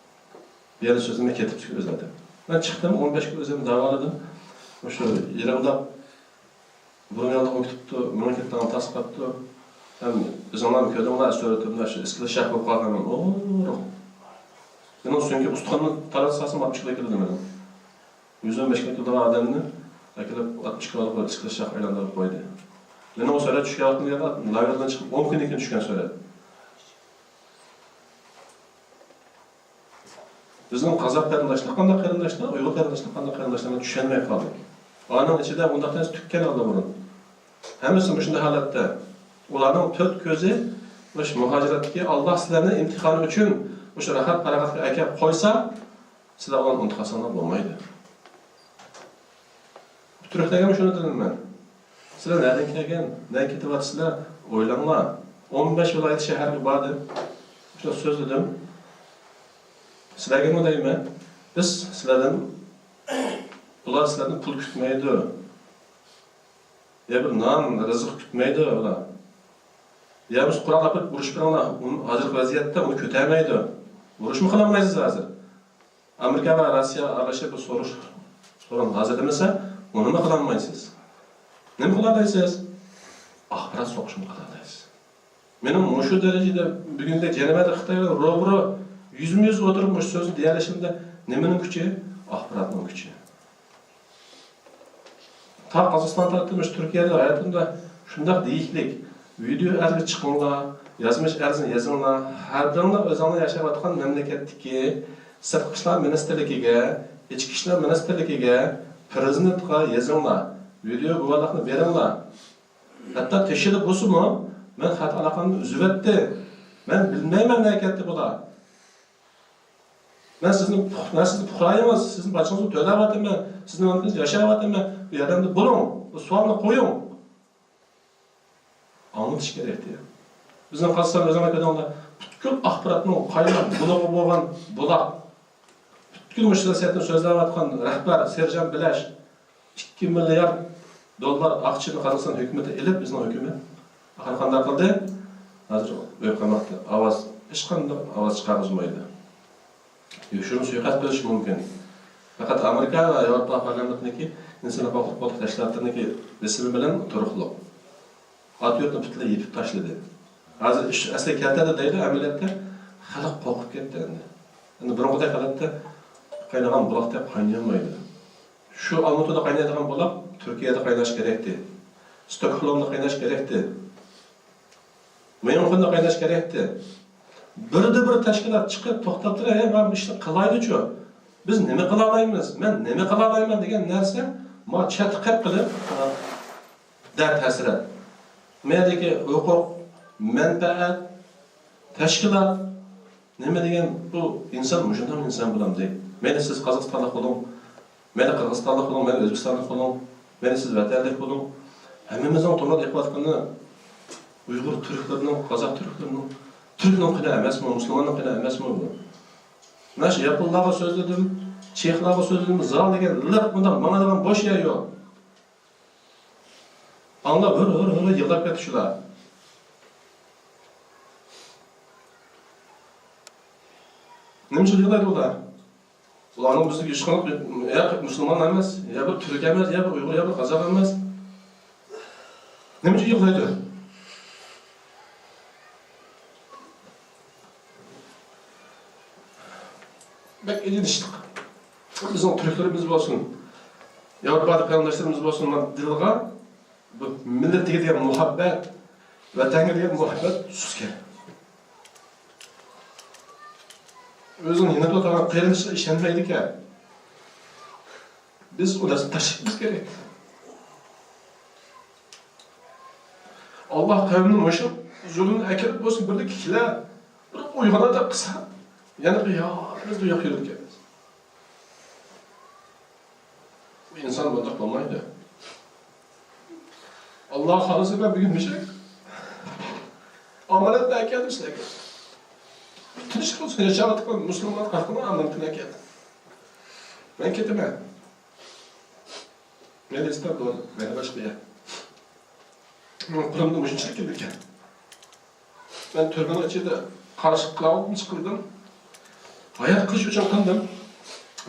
بۇ يەردە سۆزلىمەي كېتىپتىكەن ئۆزى ئادەم. مەن چىقتىم، ئون بەش كۈن ئۆزۈمنى داۋالىدىم. مۇشۇ يىغلاپ، بۇرۇن ياللىق كۈتۈپتۇ، مېنىڭ كېتىدىغان تاسقاپتۇ. ھەم ئۆزۈڭلارمۇ كۆردۈڭلار، سۈرىتىمدە شۇ ئىسكىلىت شاخ بولۇپ قالغان مەن. ئورۇق. مېنىڭ سۆڭىكى ئۇستىخاننى تاراتسا ئاتمىش كىلو كېلىدۇ مېنىڭ. يۈز ئون بەش كىلو كېلىدىغان ئادەمنى ئەكېلىپ ئاتمىش كىلولۇق بىر ئىسكىلىت شاخ ئايلاندۇرۇپ قويدى. مېنىڭ ئۇ سۈرەت چۈشكەن ۋاقتىم يەنە لاگېردىن چىقىپ ئون كۈندىن كېيىن چۈشكەن سۈرەت. بىزنىڭ قازاق قېرىنداشلار قانداق قېرىنداشلار، ئۇيغۇر قېرىنداشلار قانداق قېرىنداشلار، مەن چۈشەنمەي قالدىم. ئانىڭ ئىچىدە ئۇنداق نەرسە تۈگىگەن ئاللىبۇرۇن. ھەممىسى مۇشۇنداق ھالەتتە. ئۇلارنىڭ تۆت كۆزى مۇشۇ مۇھاجىرەتتىكى، ئاللا سىلەرنى ئىمتىھان ئۈچۈن مۇشۇ راھەت پاراغەتكە ئەكەپ قويسا، سىلەر ئۇلارنى ئۇنتۇپ قالساڭلار بولمايدۇ. تۈركلەرگە شۇنى دېدىم مەن. سىلەر نەدىن كەلگەن، نەگە كېتىۋاتىسىلەر؟ ئويلاڭلار. ئون بەش ۋىلايەت شەھەرگە باردىم. شۇنداق سۆزلىدىم. سىلەرگىمۇ دەيمەن، بىز سىلەردىن، ئۇلار سىلەردىن پۇل كۈتمەيدۇ. يا بىر نان، رىزىق كۈتمەيدۇ ئۇلار. يا بىز قورال ئاپىرىپ ئۇرۇش بېرىڭلار. ئۇنى، ھازىرقى ۋەزىيەتتە ئۇنى كۆتەرمەيدۇ. ئۇرۇشمۇ قىلالمايسىز ھازىر. ئامېرىكا ۋە روسىيە ئارىلىشىپ بىر سورۇش، سورۇن ھازىرلىمىسا، ئۇنىمۇ قىلالمايسىز. نېمە قىلالايسىز؟ ئاخبارات سوقۇشنى قىلالايسىز. مېنىڭ مۇشۇ دەرىجىدە بۈگۈندەك جەنىۋەدە خىتاي بىلەن روبىرو يۈزمۇ يۈز ئولتۇرۇپ مۇشۇ سۆزنى دېيەلىشىمدە نېمىنىڭ كۈچى؟ ئاخباراتنىڭ كۈچى. تا قازاقىستان تارتىپ مۇشۇ تۈركىيەدە ھاياتىمدا شۇنداق دېيىكلىك، ۋىدېئو ئەرزگە چىقىڭلار، يازمىش ئەرزنى يېزىڭلار، ھەر بىرىڭلار ئۆزۈڭلار ياشاۋاتقان مەملىكەتتىكى سىرتقى ئىشلار مىنىستىرلىكىگە، ئىچكى ئىشلار مىنىستىرلىكىگە، پىرېزىدېنتقا يېزىڭلار، ۋىدېئو گۇۋاھلىقنى بېرىڭلار. ھەتتا تېشىدا بولسىمۇ، مەن خەت ئالاقەمنى ئۈزۈۋەتتىم. مەن بىلمەيمەن نەگە كەتتى بۇلار. مەن سىزنىڭ پۇق-، مەن سىزنىڭ پۇقرايىڭىز، سىزنىڭ باجىڭىزنى تۆلەۋاتىمەن، سىزنىڭ ئۆمرىڭىزنى ياشاۋاتىمەن. بۇ يەردە بولۇڭ، بۇ سوئالنى قويۇڭ. ئاڭلىتىش كېرەكتى. بىزنىڭ قازاقىستان ئۆزۈڭلار كۆردۈڭلار، پۈتكۈل ئاخباراتنىڭ قايناق بۇلىقى بولغان بۇلاق. پۈتكۈل مۇشۇ سىياسەتنى سۆزلەۋاتقان رەھبەر سېرجان بىلەش ئىككى مىليارد دوللار ئاقچىنى قازاقىستان ھۆكۈمىتى ئېلىپ، بىزنىڭ ھۆكۈمەت ئاخىرى قانداق قىلدى؟ ھازىر ئۆي قاماقتا ئاۋاز، ھېچقانداق ئاۋاز چىقارغۇزمايدۇ. يوشۇرۇن سۇيىقەست قىلىشى مۇمكىن. پەقەت ئامېرىكا ۋە ياۋروپا پارلامېنتىنىڭكى ئىنسان ھوقۇقلۇق تەشكىلاتلىرىنىڭكى بېسىمى بىلەن تۇرۇقلۇق. ئاتيۇرتنى پۈتۈنلەي يېپىپ تاشلىدى. ھازىر ئىش ئەسلىگە كەلتۈردى دەيدۇ، ئەمەلىيەتتە خەلق قورقۇپ كەتتى ئەمدى. ئەمدى بۇرۇنقىدەك ھالەتتە قاينىغان بۇلاقتەك قاينىيالمايدۇ. شۇ ئالمۇتىدا قاينايدىغان بۇلاق تۈركىيەدە قايناش كېرەكتى. ستوكھولمدا قايناش كېرەكتى. ميۇنخېندا قايناش كېرەكتى. بىردە بىر تەشكىلات چىقىپ توختاپ تۇرۇپ، ھەي، مانا بۇ ئىشنى قىلايلىچۇ، بىز نېمە قىلالايمىز، مەن نېمە قىلالايمەن دېگەن نەرسە ما چەتتە قېلىپ قېلىپ، دەرد ھەسرەت. مەيلىكى ھوقۇق، مەنپەئەت، تەشكىلات، نېمە دېگەن بۇ ئىنسان مۇشۇنداق ئىنسان بولامدى؟ مەيلى سىز قازاقىستانلىق بولۇڭ، مەيلى قىرغىزىستانلىق بولۇڭ، مەيلى ئۆزبېكىستانلىق بولۇڭ، مەيلى سىز ۋەتەنلىك بولۇڭ. ھەممىمىزنىڭ تومۇردا ئېقىۋاتقىنى ئۇيغۇر تۈركلىرىنىڭ، قازاق تۈركلىرىنىڭ، تۈركنىڭ قېنى ئەمەسمۇ، مۇسۇلماننىڭ قېنى ئەمەسمۇ بۇ؟ مانا شۇ ياپونلارغا سۆزلىدىم، چېخلارغا سۆزلىدىم، زال دېگەن لىق مۇنداق ماڭىدىغان بوش يەر يوق. ئاڭلاپ ھۆر، ھۆر، ھۆر يىغلاپ كەتتى شۇلار. نېمە ئۈچۈن يىغلايدۇ ئۇلار؟ ئۇلارنىڭ بىزدىكى ھېچقانداق يا مۇسۇلمان ئەمەس، يا بىر تۈرك ئەمەس، يا بىر ئۇيغۇر، يا بىر قازاق ئەمەس. نېمە ئۈچۈن يىغلايدۇ؟ بەك ئېچىنىشلىق. بىزنىڭ تۈركلىرىمىز بولسۇن، ياۋروپادىكى قېرىنداشلىرىمىز بولسۇن، مانا دىلغا، بۇ مىللەتكە دېگەن مۇھەببەت، ۋەتەنگە دېگەن مۇھەببەت سۇسكەن. ئۆزىنىڭ يېنىدا ئولتۇرغان قېرىندىشىغا ئىشەنمەيدىكەن. بىز ئۇ نەرسىنى تاشلىشىمىز كېرەك. ئاللا قەۋمنى مۇشۇ زۇلۇمنى ئەكىرىپ بولسۇن، بىردە كېلە، بىر ئويغىنادا قىلسا، يەنە يا، بىز بۇ ياققا يۈرىدىكەنمىز. بۇ ئىنسان بۇنداق بولمايدۇ. ئاللا خالىسا مەن بۈگۈن مۇشۇ ئامانەتنى ئەكەلدىم سىلەرگە. تىنچلىق بولسۇن، ياشاۋاتقان مۇسۇلمان خەلقىمنىڭ ئامانىتىنى ئەكەلدىم. مەن كېتىمەن. مەيلى ئىستانبۇل، مەيلى باشقا يەر. مېنىڭ قولۇمدىن مۇشۇنچىلىك كېلىدىكەن. مەن تۈرمىنىڭ ئىچىدە قارشى قىلالمىدىم، چىقىلدىم. ھايات قېلىش ئۈچۈن قىلدىم.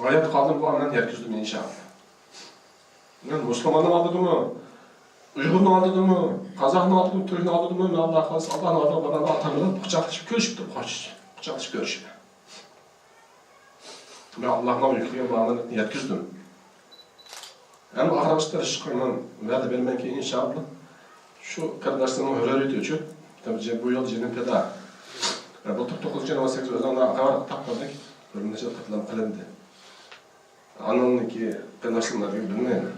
ھايات قالدىم، بۇ ئامانەتنى يەتكۈزدۈم، ئىنشائاللا. مەن مۇسۇلماننىڭ ئالدىدىمۇ، ئۇيغۇرنىڭ ئالدىدىمۇ، قازاقنىڭ ئالدىدىمۇ، تۈركنىڭ ئالدىدىمۇ، مەن ئاللا خالىسا، ئاللانىڭ ئالدىغا بارغاندا ئاتام بىلەن قۇچاقلىشىپ كۆرۈشۈپ تۇرۇپ قاچىش. قۇچاقلىشىپ كۆرۈشۈپ. مەن ئاللانىڭ يۈكلىگەن بۇ ئامانەتنى يەتكۈزدۈم. ھەم ئاخىرقى تىرىشىشقا مەن ۋەدە بېرىمەنكى، ئىنشائاللا، شۇ قېرىنداشلىرىمنىڭ ھۆر-ھۆرىيىتى ئۈچۈن، بۇ يول جېنىم پىدا. بۇلتۇر توققۇزىنچى ئاينىڭ ئون سەككىزى ئۆزۈڭلار خەۋەر تاپقاندەك بىر نەچچە قېتىم قىلىندى. ئانىڭدىكى قېرىنداشلىرىملار بىلمەيمەن.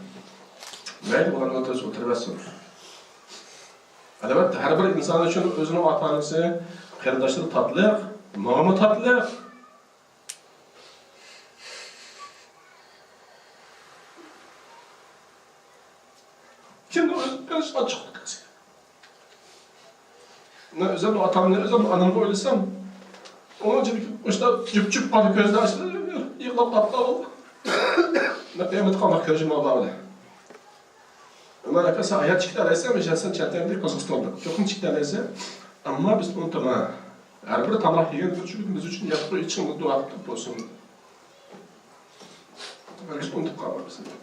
مەيلى، ئۇلارنى ئولتۇرسا ئولتۇرۇۋەتسۇن. ئەلۋەتتە، ھەر بىر ئىنسان ئۈچۈن ئۆزىنىڭ ئاتا-ئانىسى، قېرىنداشلىرى تاتلىق، ماڭىمۇ تاتلىق. كىمنىڭ ئۆزى قېرىندىشى ئاچچىق كەلسە. مەن ئۆزۈمنىڭ ئاتامنى، ئۆزۈمنىڭ ئانامنى ئويلىسام، ئۇنىڭ ئىچىدىكى مۇشۇنداق جۈپ-جۈپ قان كۆزلىرى ئاچىلىپ يىغلاپ قاپتۇ. مەن قىيامەتتە قانداق كۆرۈشۈم ئاللا بىلەن. ئۆمەر ئاكا، سەن ھايات چىقتالايسەن، مەن سەن چەتەندە قازاقىستاندا. چوقۇم چىقتالايسەن. ئەمما بىز ئۇنتۇما. ھەر بىر تاماق يېگەن كۈنى بىز ئۈچۈن ياتقۇ ئىچىڭ دۇئا قىلىپ بولسۇن. ھەرگىز ئۇنتۇپ قالما بىزنى.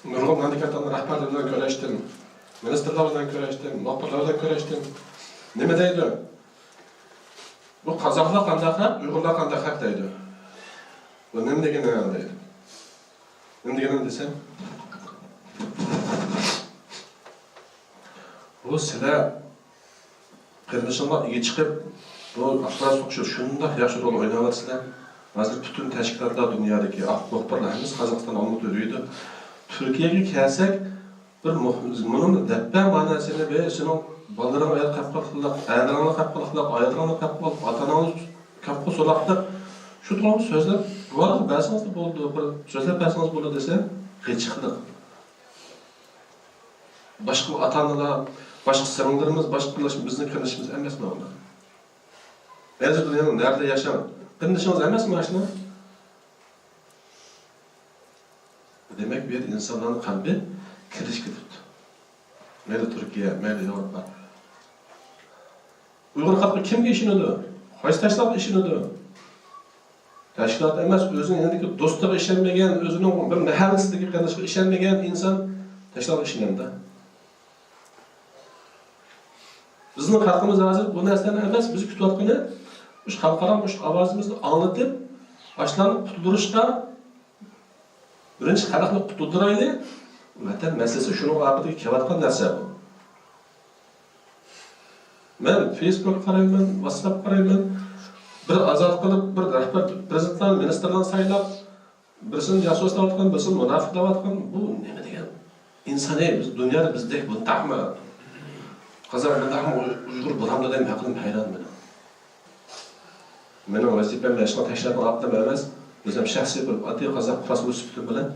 نۇرغۇن مەملىكەتلەرنىڭ رەھبەرلىرى بىلەن كۆرۈشتۈم، مىنىستىرلار بىلەن كۆرۈشتۈم، مۇخبىرلار بىلەن كۆرۈشتۈم. نېمە دەيدۇ؟ بۇ قازاقلار قانداق خەق، ئۇيغۇرلار قانداق خەق دەيدۇ. بۇ نېمە دېگىنىڭ دەيدۇ. نېمە دېگىنىڭ دېسەم، بۇ سىلەر قېرىندىشىڭلار ئىگە چىقىپ، بۇ ئاخبارات سوقۇشتا شۇنداق ياخشى رول ئويناۋاتىسىلەر. ھازىر پۈتۈن تەشكىلاتلار دۇنيادىكى، ئاھ، مۇخبىرلار ھەممىسى قازاقىستان ئالمۇتىدا يۈرىدۇ. تۈركىيەگە كەلسەك، بىر مۇ-، مۇنۇ دەپپە ماناسىنى، بىر سېنىڭ بالىلىرىڭ ئەر قاپقاقلىق، ئەرلىرىڭنى قاپقاقلىق، ئاياللىرىڭنى قاپقاقلىق، ئاتا-ئاناڭنى كاپقا سولاقلىق، شۇ توغرىدا سۆزلەپ، بۇلارغا بەرسىڭىزلا بولىدۇ، بىر سۆزلەپ بەرسىڭىز بولىدۇ دېسە، غىچىقلىق. باشقا ئاتا-ئانىلار، باشقا سىڭىللىرىمىز، باشقا قېرىنداش، بىزنىڭ قېرىندىشىمىز ئەمەسمۇ ئۇلار؟ بەزى دۇنيانىڭ نەدە ياشاڭ، قېرىندىشىڭىز ئەمەسمۇ ئاشۇلار؟ دېمەك، بۇ يەردە ئىنسانلارنىڭ قەلبى كىرىشىپ كېتىپتۇ. مەيلى تۈركىيە، مەيلى ياۋروپا. ئۇيغۇر خەلقى كىمگە ئىشىنىدۇ؟ قايسى تەشكىلاتقا ئىشىنىدۇ؟ تەشكىلات ئەمەس، ئۆزىنىڭ يېنىدىكى دوستىغا ئىشەنمىگەن، ئۆزىنىڭ بىر مەھەللىسىدىكى قېرىندىشىغا ئىشەنمىگەن ئىنسان تەشكىلاتقا ئىشىنەمدۇ؟ بىزنىڭ خەلقىمىز ھازىر بۇ نەرسىلەرنى ئەمەس، بىز كۈتۈۋاتقىنى مۇشۇ خەلقئارا مۇشۇ ئاۋازىمىزنى ئاڭلىتىپ، ئاشۇلارنى قۇتۇلدۇرۇشقا، بىرىنچى خەلقنى قۇتۇلدۇرايلى، ۋەتەن مەسىلىسى شۇنىڭ ئاقىۋىتىگە كېلىۋاتقان نەرسە بۇ. مەن فېيسبۇكقا قارايمەن، ۋاتساپقا قارايمەن. بىر ئازاد قىلىپ، بىر رەھبەر، پىرېزىدېنتلارنى، مىنىستىرلارنى سايلاپ، بىرسىنى جاسۇس دەۋاتقان، بىرسىنى مۇناپىق دەۋاتقان، بۇ نېمە دېگەن ئىنسان ئەي؟ بىز دۇنيادا بىزدەك بۇنداقمۇ؟ قازاق مۇنداقمۇ؟ ئۇيغۇر بولامدۇ دەپ ھەقىدىن ھەيران مېنىڭ. مېنىڭ ۋەزىپەم ھېچقانداق تەشكىلاتنىڭ ئاپتىمى ئەمەس. ئۆزۈم شەخسىي بىر ئاددىي قازاق پراسوۋېت سۈپىتىم بىلەن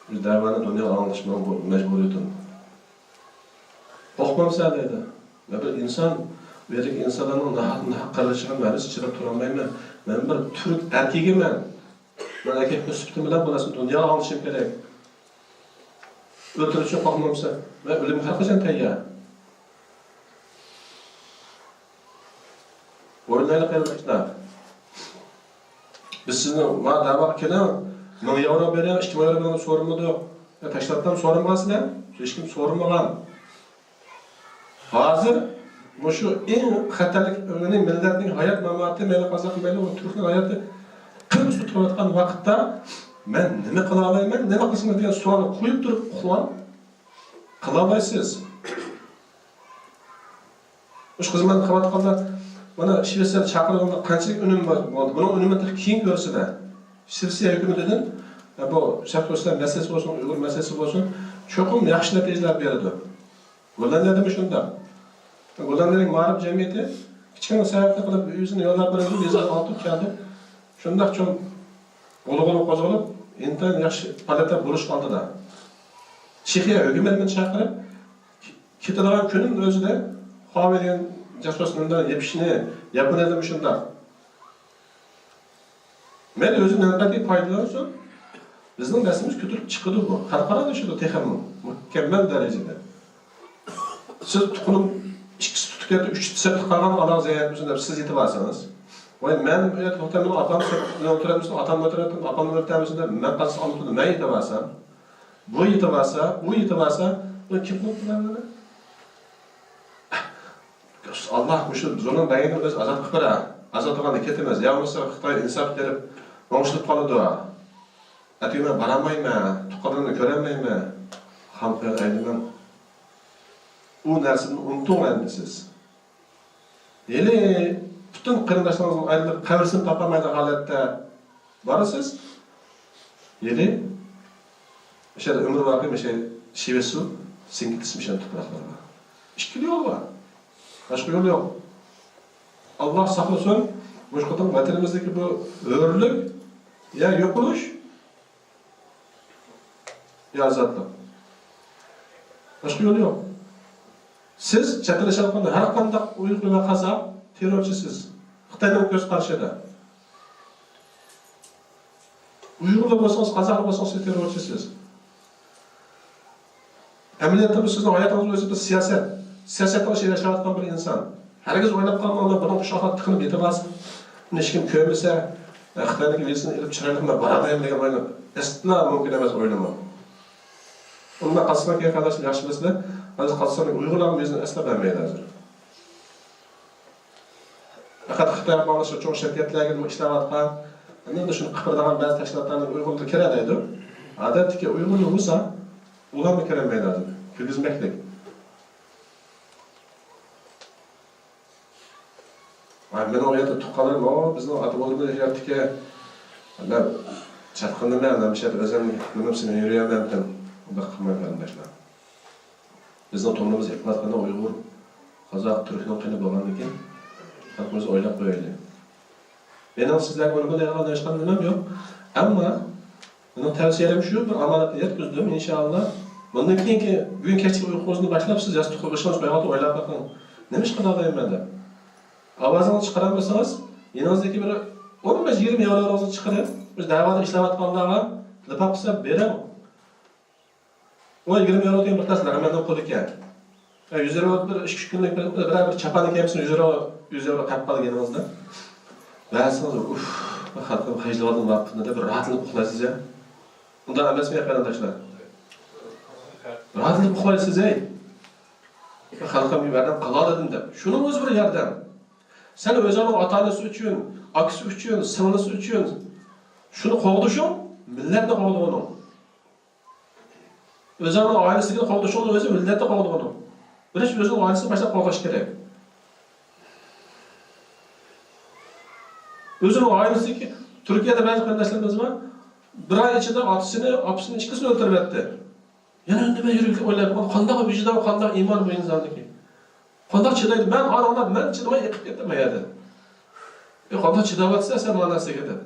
بۇ دەۋانى دۇنياغا ئاڭلىتىش مېنىڭ بۇ مەجبۇرىيىتىم. قورقمامسەن دەيدۇ. مەن بىر ئىنسان، بۇ يەردىكى ئىنسانلارنىڭ ناھەق، ناھەق قىرىلىشىغا مەن ھېچ چىداپ تۇرالمايمەن. مەن بىر تۈرك ئەركىكىمەن. مەن ئەركەك سۈپىتىم بىلەن بۇ نەرسىنى دۇنياغا ئاڭلىتىشىم كېرەك. ئۆلتۈرۈش ئۈچۈن قورقمامسەن؟ مەن ئۆلۈمگە ھەر قاچان تەييار. ئويلايلى قېرىنداشلار. بىز سىزنى ما دەۋاغا كېلىڭ، مىڭ ياۋرو بېرىڭ، ئىككى مىڭ ياۋرو بېرىڭ دەپ سورىمىدۇق. يا تەشكىلاتتىن سورىمىغانسىلەر؟ ھېچكىم سورىمىغان. ھازىر مۇشۇ ئەڭ خەتەرلىك، يەنى مىللەتنىڭ ھايات ماماتى، مەيلى قازاق، مەيلى ئۇ تۈركنىڭ ھاياتى قىل ئۈستىدە تۇرۇۋاتقان ۋاقىتتا مەن نېمە قىلالايمەن، نېمە قىلسىمىز دېگەن سوئالنى قويۇپ تۇرۇپ ئۇخلاڭ. قىلالايسىز. مۇشۇ خىزمەتنى قىلىۋاتقاندا، مانا شىۋېتسىيەدە چاقىرغاندا قانچىلىك ئۈنۈم بار بولدى. بۇنىڭ ئۈنۈمىنى تېخى كېيىن كۆرىسىلەر. شىۋېتسىيە ھۆكۈمىتىدىن، ئە، بۇ شەرقىي تۈركىستان مەسىلىسى بولسۇن، ئۇيغۇر مەسىلىسى بولسۇن، چوقۇم ياخشى نەتىجىلەر بېرىدۇ. گوللاندىيەدىمۇ شۇنداق. گوللاندىيەنىڭ مائارىپ جەمئىيىتى كىچىككىنە سەۋەبنى قىلىپ، ئۆزىنى يوللاپ بېرىدۇ، ۋىزا ئالتۇرۇپ كەلدى. شۇنداق چوڭ غۇلغۇلا قوزغىلىپ، ئىنتايىن ياخشى پائالىيەتلەر بولۇش ئالدىدا. چېخىيە ھۆكۈمىتىنى چاقىرىپ، كېتىدىغان كۈنۈم ئۆزىدە، خۇاۋېي دېگەن جاسۇس نېمىلەرنى يېپىشنى، ياپونىيەدىمۇ شۇنداق. مەيلى ئۆزى مەنپەئەتكە پايدىلانسۇن، بىزنىڭ نەرسىمىز كۆتۈرۈپ چىقىدۇ بۇ. خەلقئارا ئىشىدۇ تېخىمۇ مۇكەممەل دەرىجىدە. سىز تۇخۇم ئىككىسى تۇتۇپ كەتتى، ئۈچىسى سېقىپ قالغان، ئاناڭ زەيەت بولسۇن دەپ سىز يېتىۋالسىڭىز. ۋاي، مەن ئۇ يەردە توختايمەن، ئاپام سېقىپ ئولتۇرۇۋەتمىسۇن، ئاپام ئولتۇرۇۋەتمىسۇن، ئاپام ئۆلتۈرمىسۇن دەپ مەن قازىسا ئالمىدىم، مەن يېتىۋالسام. بۇ يېتىۋالسا، ئۇ يېتىۋالسا، بۇ كىم قىلىپ بۇلارنى؟ ئاللا مۇشۇ زۇلۇم بەرگەننى ئۆزى ئازاد قىلىپ بېرە. ئازاد قىلغاندا كېتىمىز. يا بولمىسا خىتاي ئىنساپ بېرىپ، ئوڭشىلىپ قالىدۇ. ئەتىگۈن مەن بارالمايمەن، تۇغقانلىرىمنى كۆرەلمەيمەن. خام خىيال ئەيلىمەڭ. ئۇ نەرسىنى ئۇنتۇڭ ئەمدى سىز. ھېلى پۈتۈن قېرىنداشلىرىڭىزنىڭ ئايرىلىپ، قەبرىسىنى تاپالمايدىغان ھالەتتە بارىسىز. ھېلى ئاشۇ يەردە ئۆمۈر باقىي، ئاشۇ شىۋېسۇ سىڭكىتىسى ئاشۇ تۇپراقلارغا. ئىككىلا يول بار. باشقا يول يوق. ئاللا ساقلىسۇن، مۇشۇ قېتىم ۋەتىنىمىزدىكى بۇ ھۆرلۈك يا يوقىلىش، يا ئازادلىق. باشقا يول يوق. سىز چەت ئەل ياشاۋاتقان ھەر قانداق ئۇيغۇر ۋە قازاق تېررورچىسىز. خىتاينىڭ كۆز قارىشىدا. ئۇيغۇرلار بولسىڭىز، قازاقلار بولسىڭىز، سىز تېررورچىسىز. ئەمەلىيەتتە بۇ سىزنىڭ ھاياتىڭىز ئۆزى بىر سىياسەت. سىياسەتنىڭ ئىچىدە ياشاۋاتقان بىر ئىنسان. ھەرگىز ئويلاپ قالماڭلار، بۇنىڭ شۇ ھالدا تىقىلىپ يېتىۋالسا، بۇنى ھېچكىم كۆرمىسە، خىتاينىڭكى ۋىزىسىنى ئېلىپ چىرايلىق مەن بارالايمەن دېگەن ئوينى ئەسلا مۇمكىن ئەمەس ئويلىماڭ. ئۇنداق قازاقىستانغا كەلگەن قېرىنداشلار ياخشى بىلىسىلەر، ھازىر قازاقىستاننىڭ ئۇيغۇرلارغا ۋىزىنى ئەسلا بەرمەيدۇ ھازىر. پەقەت خىتايغا باغلىشىپ چوڭ شىركەتلەرگە نېمە ئىشلەۋاتقان، ئەمدى شۇنى قىپىرىدىغان بەزى تەشكىلاتلارنىڭ ئۇيغۇرلىرى كىرەلەيدۇ. ئادەتتىكى ئۇيغۇرلار بولسا، ئۇلارمۇ كىرەلمەيدۇ ھازىر. كىرگۈزمەكلىك. ۋاي، مېنىڭ ئۇ يەردە تۇغقانلىرىم، ئۇ بىزنىڭ ئاتا بوۋىلىرىمىز ئۇ يەردىكى، مەن چاتقىنىمەن، مەن مۇشۇ يەردە ئۆزۈم نېمىمسىنى يۈرۈيەلمەمتىم. ئۇنداق قىلماڭ قېرىنداشلار. بىزنىڭ تومۇرىمىز ئېقىۋاتقىنى ئۇيغۇر، قازاق، تۈركنىڭ قېنى بولغاندىكىن، خەلقىمىزنى ئويلاپ قويايلى. مېنىڭ سىزلەرگە ئۇنى بۇنى دەيدىغان ھېچقانداق نېمەم يوق. ئەمما مېنىڭ تەۋسىيەم شۇ، بىر ئامانەتنى يەتكۈزدۈم، ئىنشائاللا. بۇندىن كېيىنكى، بۈگۈن كەچلىك ئۇيقۇڭىزنى باشلاپ، سىز ياستۇققا بېشىڭىزنى قويغاندا ئويلاپ بېقىڭ. نېمە ئىش قىلالايمەن دەپ. ئاۋازىڭىزنى چىقىرالمىسىڭىز، يېنىڭىزدىكى بىر ئون بەش يىگىرمە ياۋرونىڭىزنى چىقىرىپ، بىز دەۋادا ئىشلەۋاتقانلارغا لىپاپ قىلسا بېرىڭ. ئۇ يىگىرمە ياۋرو دېگەن بىر تاس لەغمەننىڭ پۇلى ئىكەن. يۈز ياۋرو بىر ئىككى ئۈچ كۈنلۈك بىر، بىرەر بىر چاپاننى كىيەمسىز، يۈز ياۋرو، يۈز ياۋرو قېلىپ قالدى يېنىڭىزدا. بەرسىڭىز، ئۇف، خەلقىم خەجلىۋالدىم بۇ پۇلنى دەپ بىر راھەتلىنىپ ئۇخلايسىز يا. ئۇنداق ئەمەسمۇ يا قېرىنداشلار؟ راھەتلىنىپ ئۇخلايسىز ھەي. خەلقىم بىر ياردەم قىلالايدىم دەپ. شۇنىڭ ئۆزى بىر ياردەم. سەن ئۆزۈڭنىڭ ئاتا-ئانىسى ئۈچۈن، ئاكىسى ئۈچۈن، سىڭلىسى ئۈچۈن شۇنى قوغدىشىڭ مىللەتنى قوغدىغىنىڭ. ئۆزۈڭنىڭ ئائىلىسىدىكىنى قوغدىشىڭنىڭ ئۆزى مىللەتنى قوغدىغىنىڭ. بىرىنچى ئۆزىنىڭ ئائىلىسىنى باشلاپ قوغداش كېرەك. ئۆزىنىڭ ئائىلىسىدىكى، تۈركىيەدە بەزى قېرىنداشلىرىمىز بار، بىر ئاي ئىچىدە ئاتىسىنى، ئاپىسىنى، ئىككىسىنى ئۆلتۈرۈۋەتتى. يەنە ئۈندىمەي يۈرگەن، ئويلاپ، قانداق ۋىجدان، قانداق ئىمان بۇ ئىنساندىكى؟ قانداق چىدايدۇ؟ مەن ئاڭلاپ، مەن چىدىماي ئېقىپ كەتتىم ئۇ يەردىن. ئى، قانداق چىداۋاتىسەن سەن مانا نەرسىگە دەپ.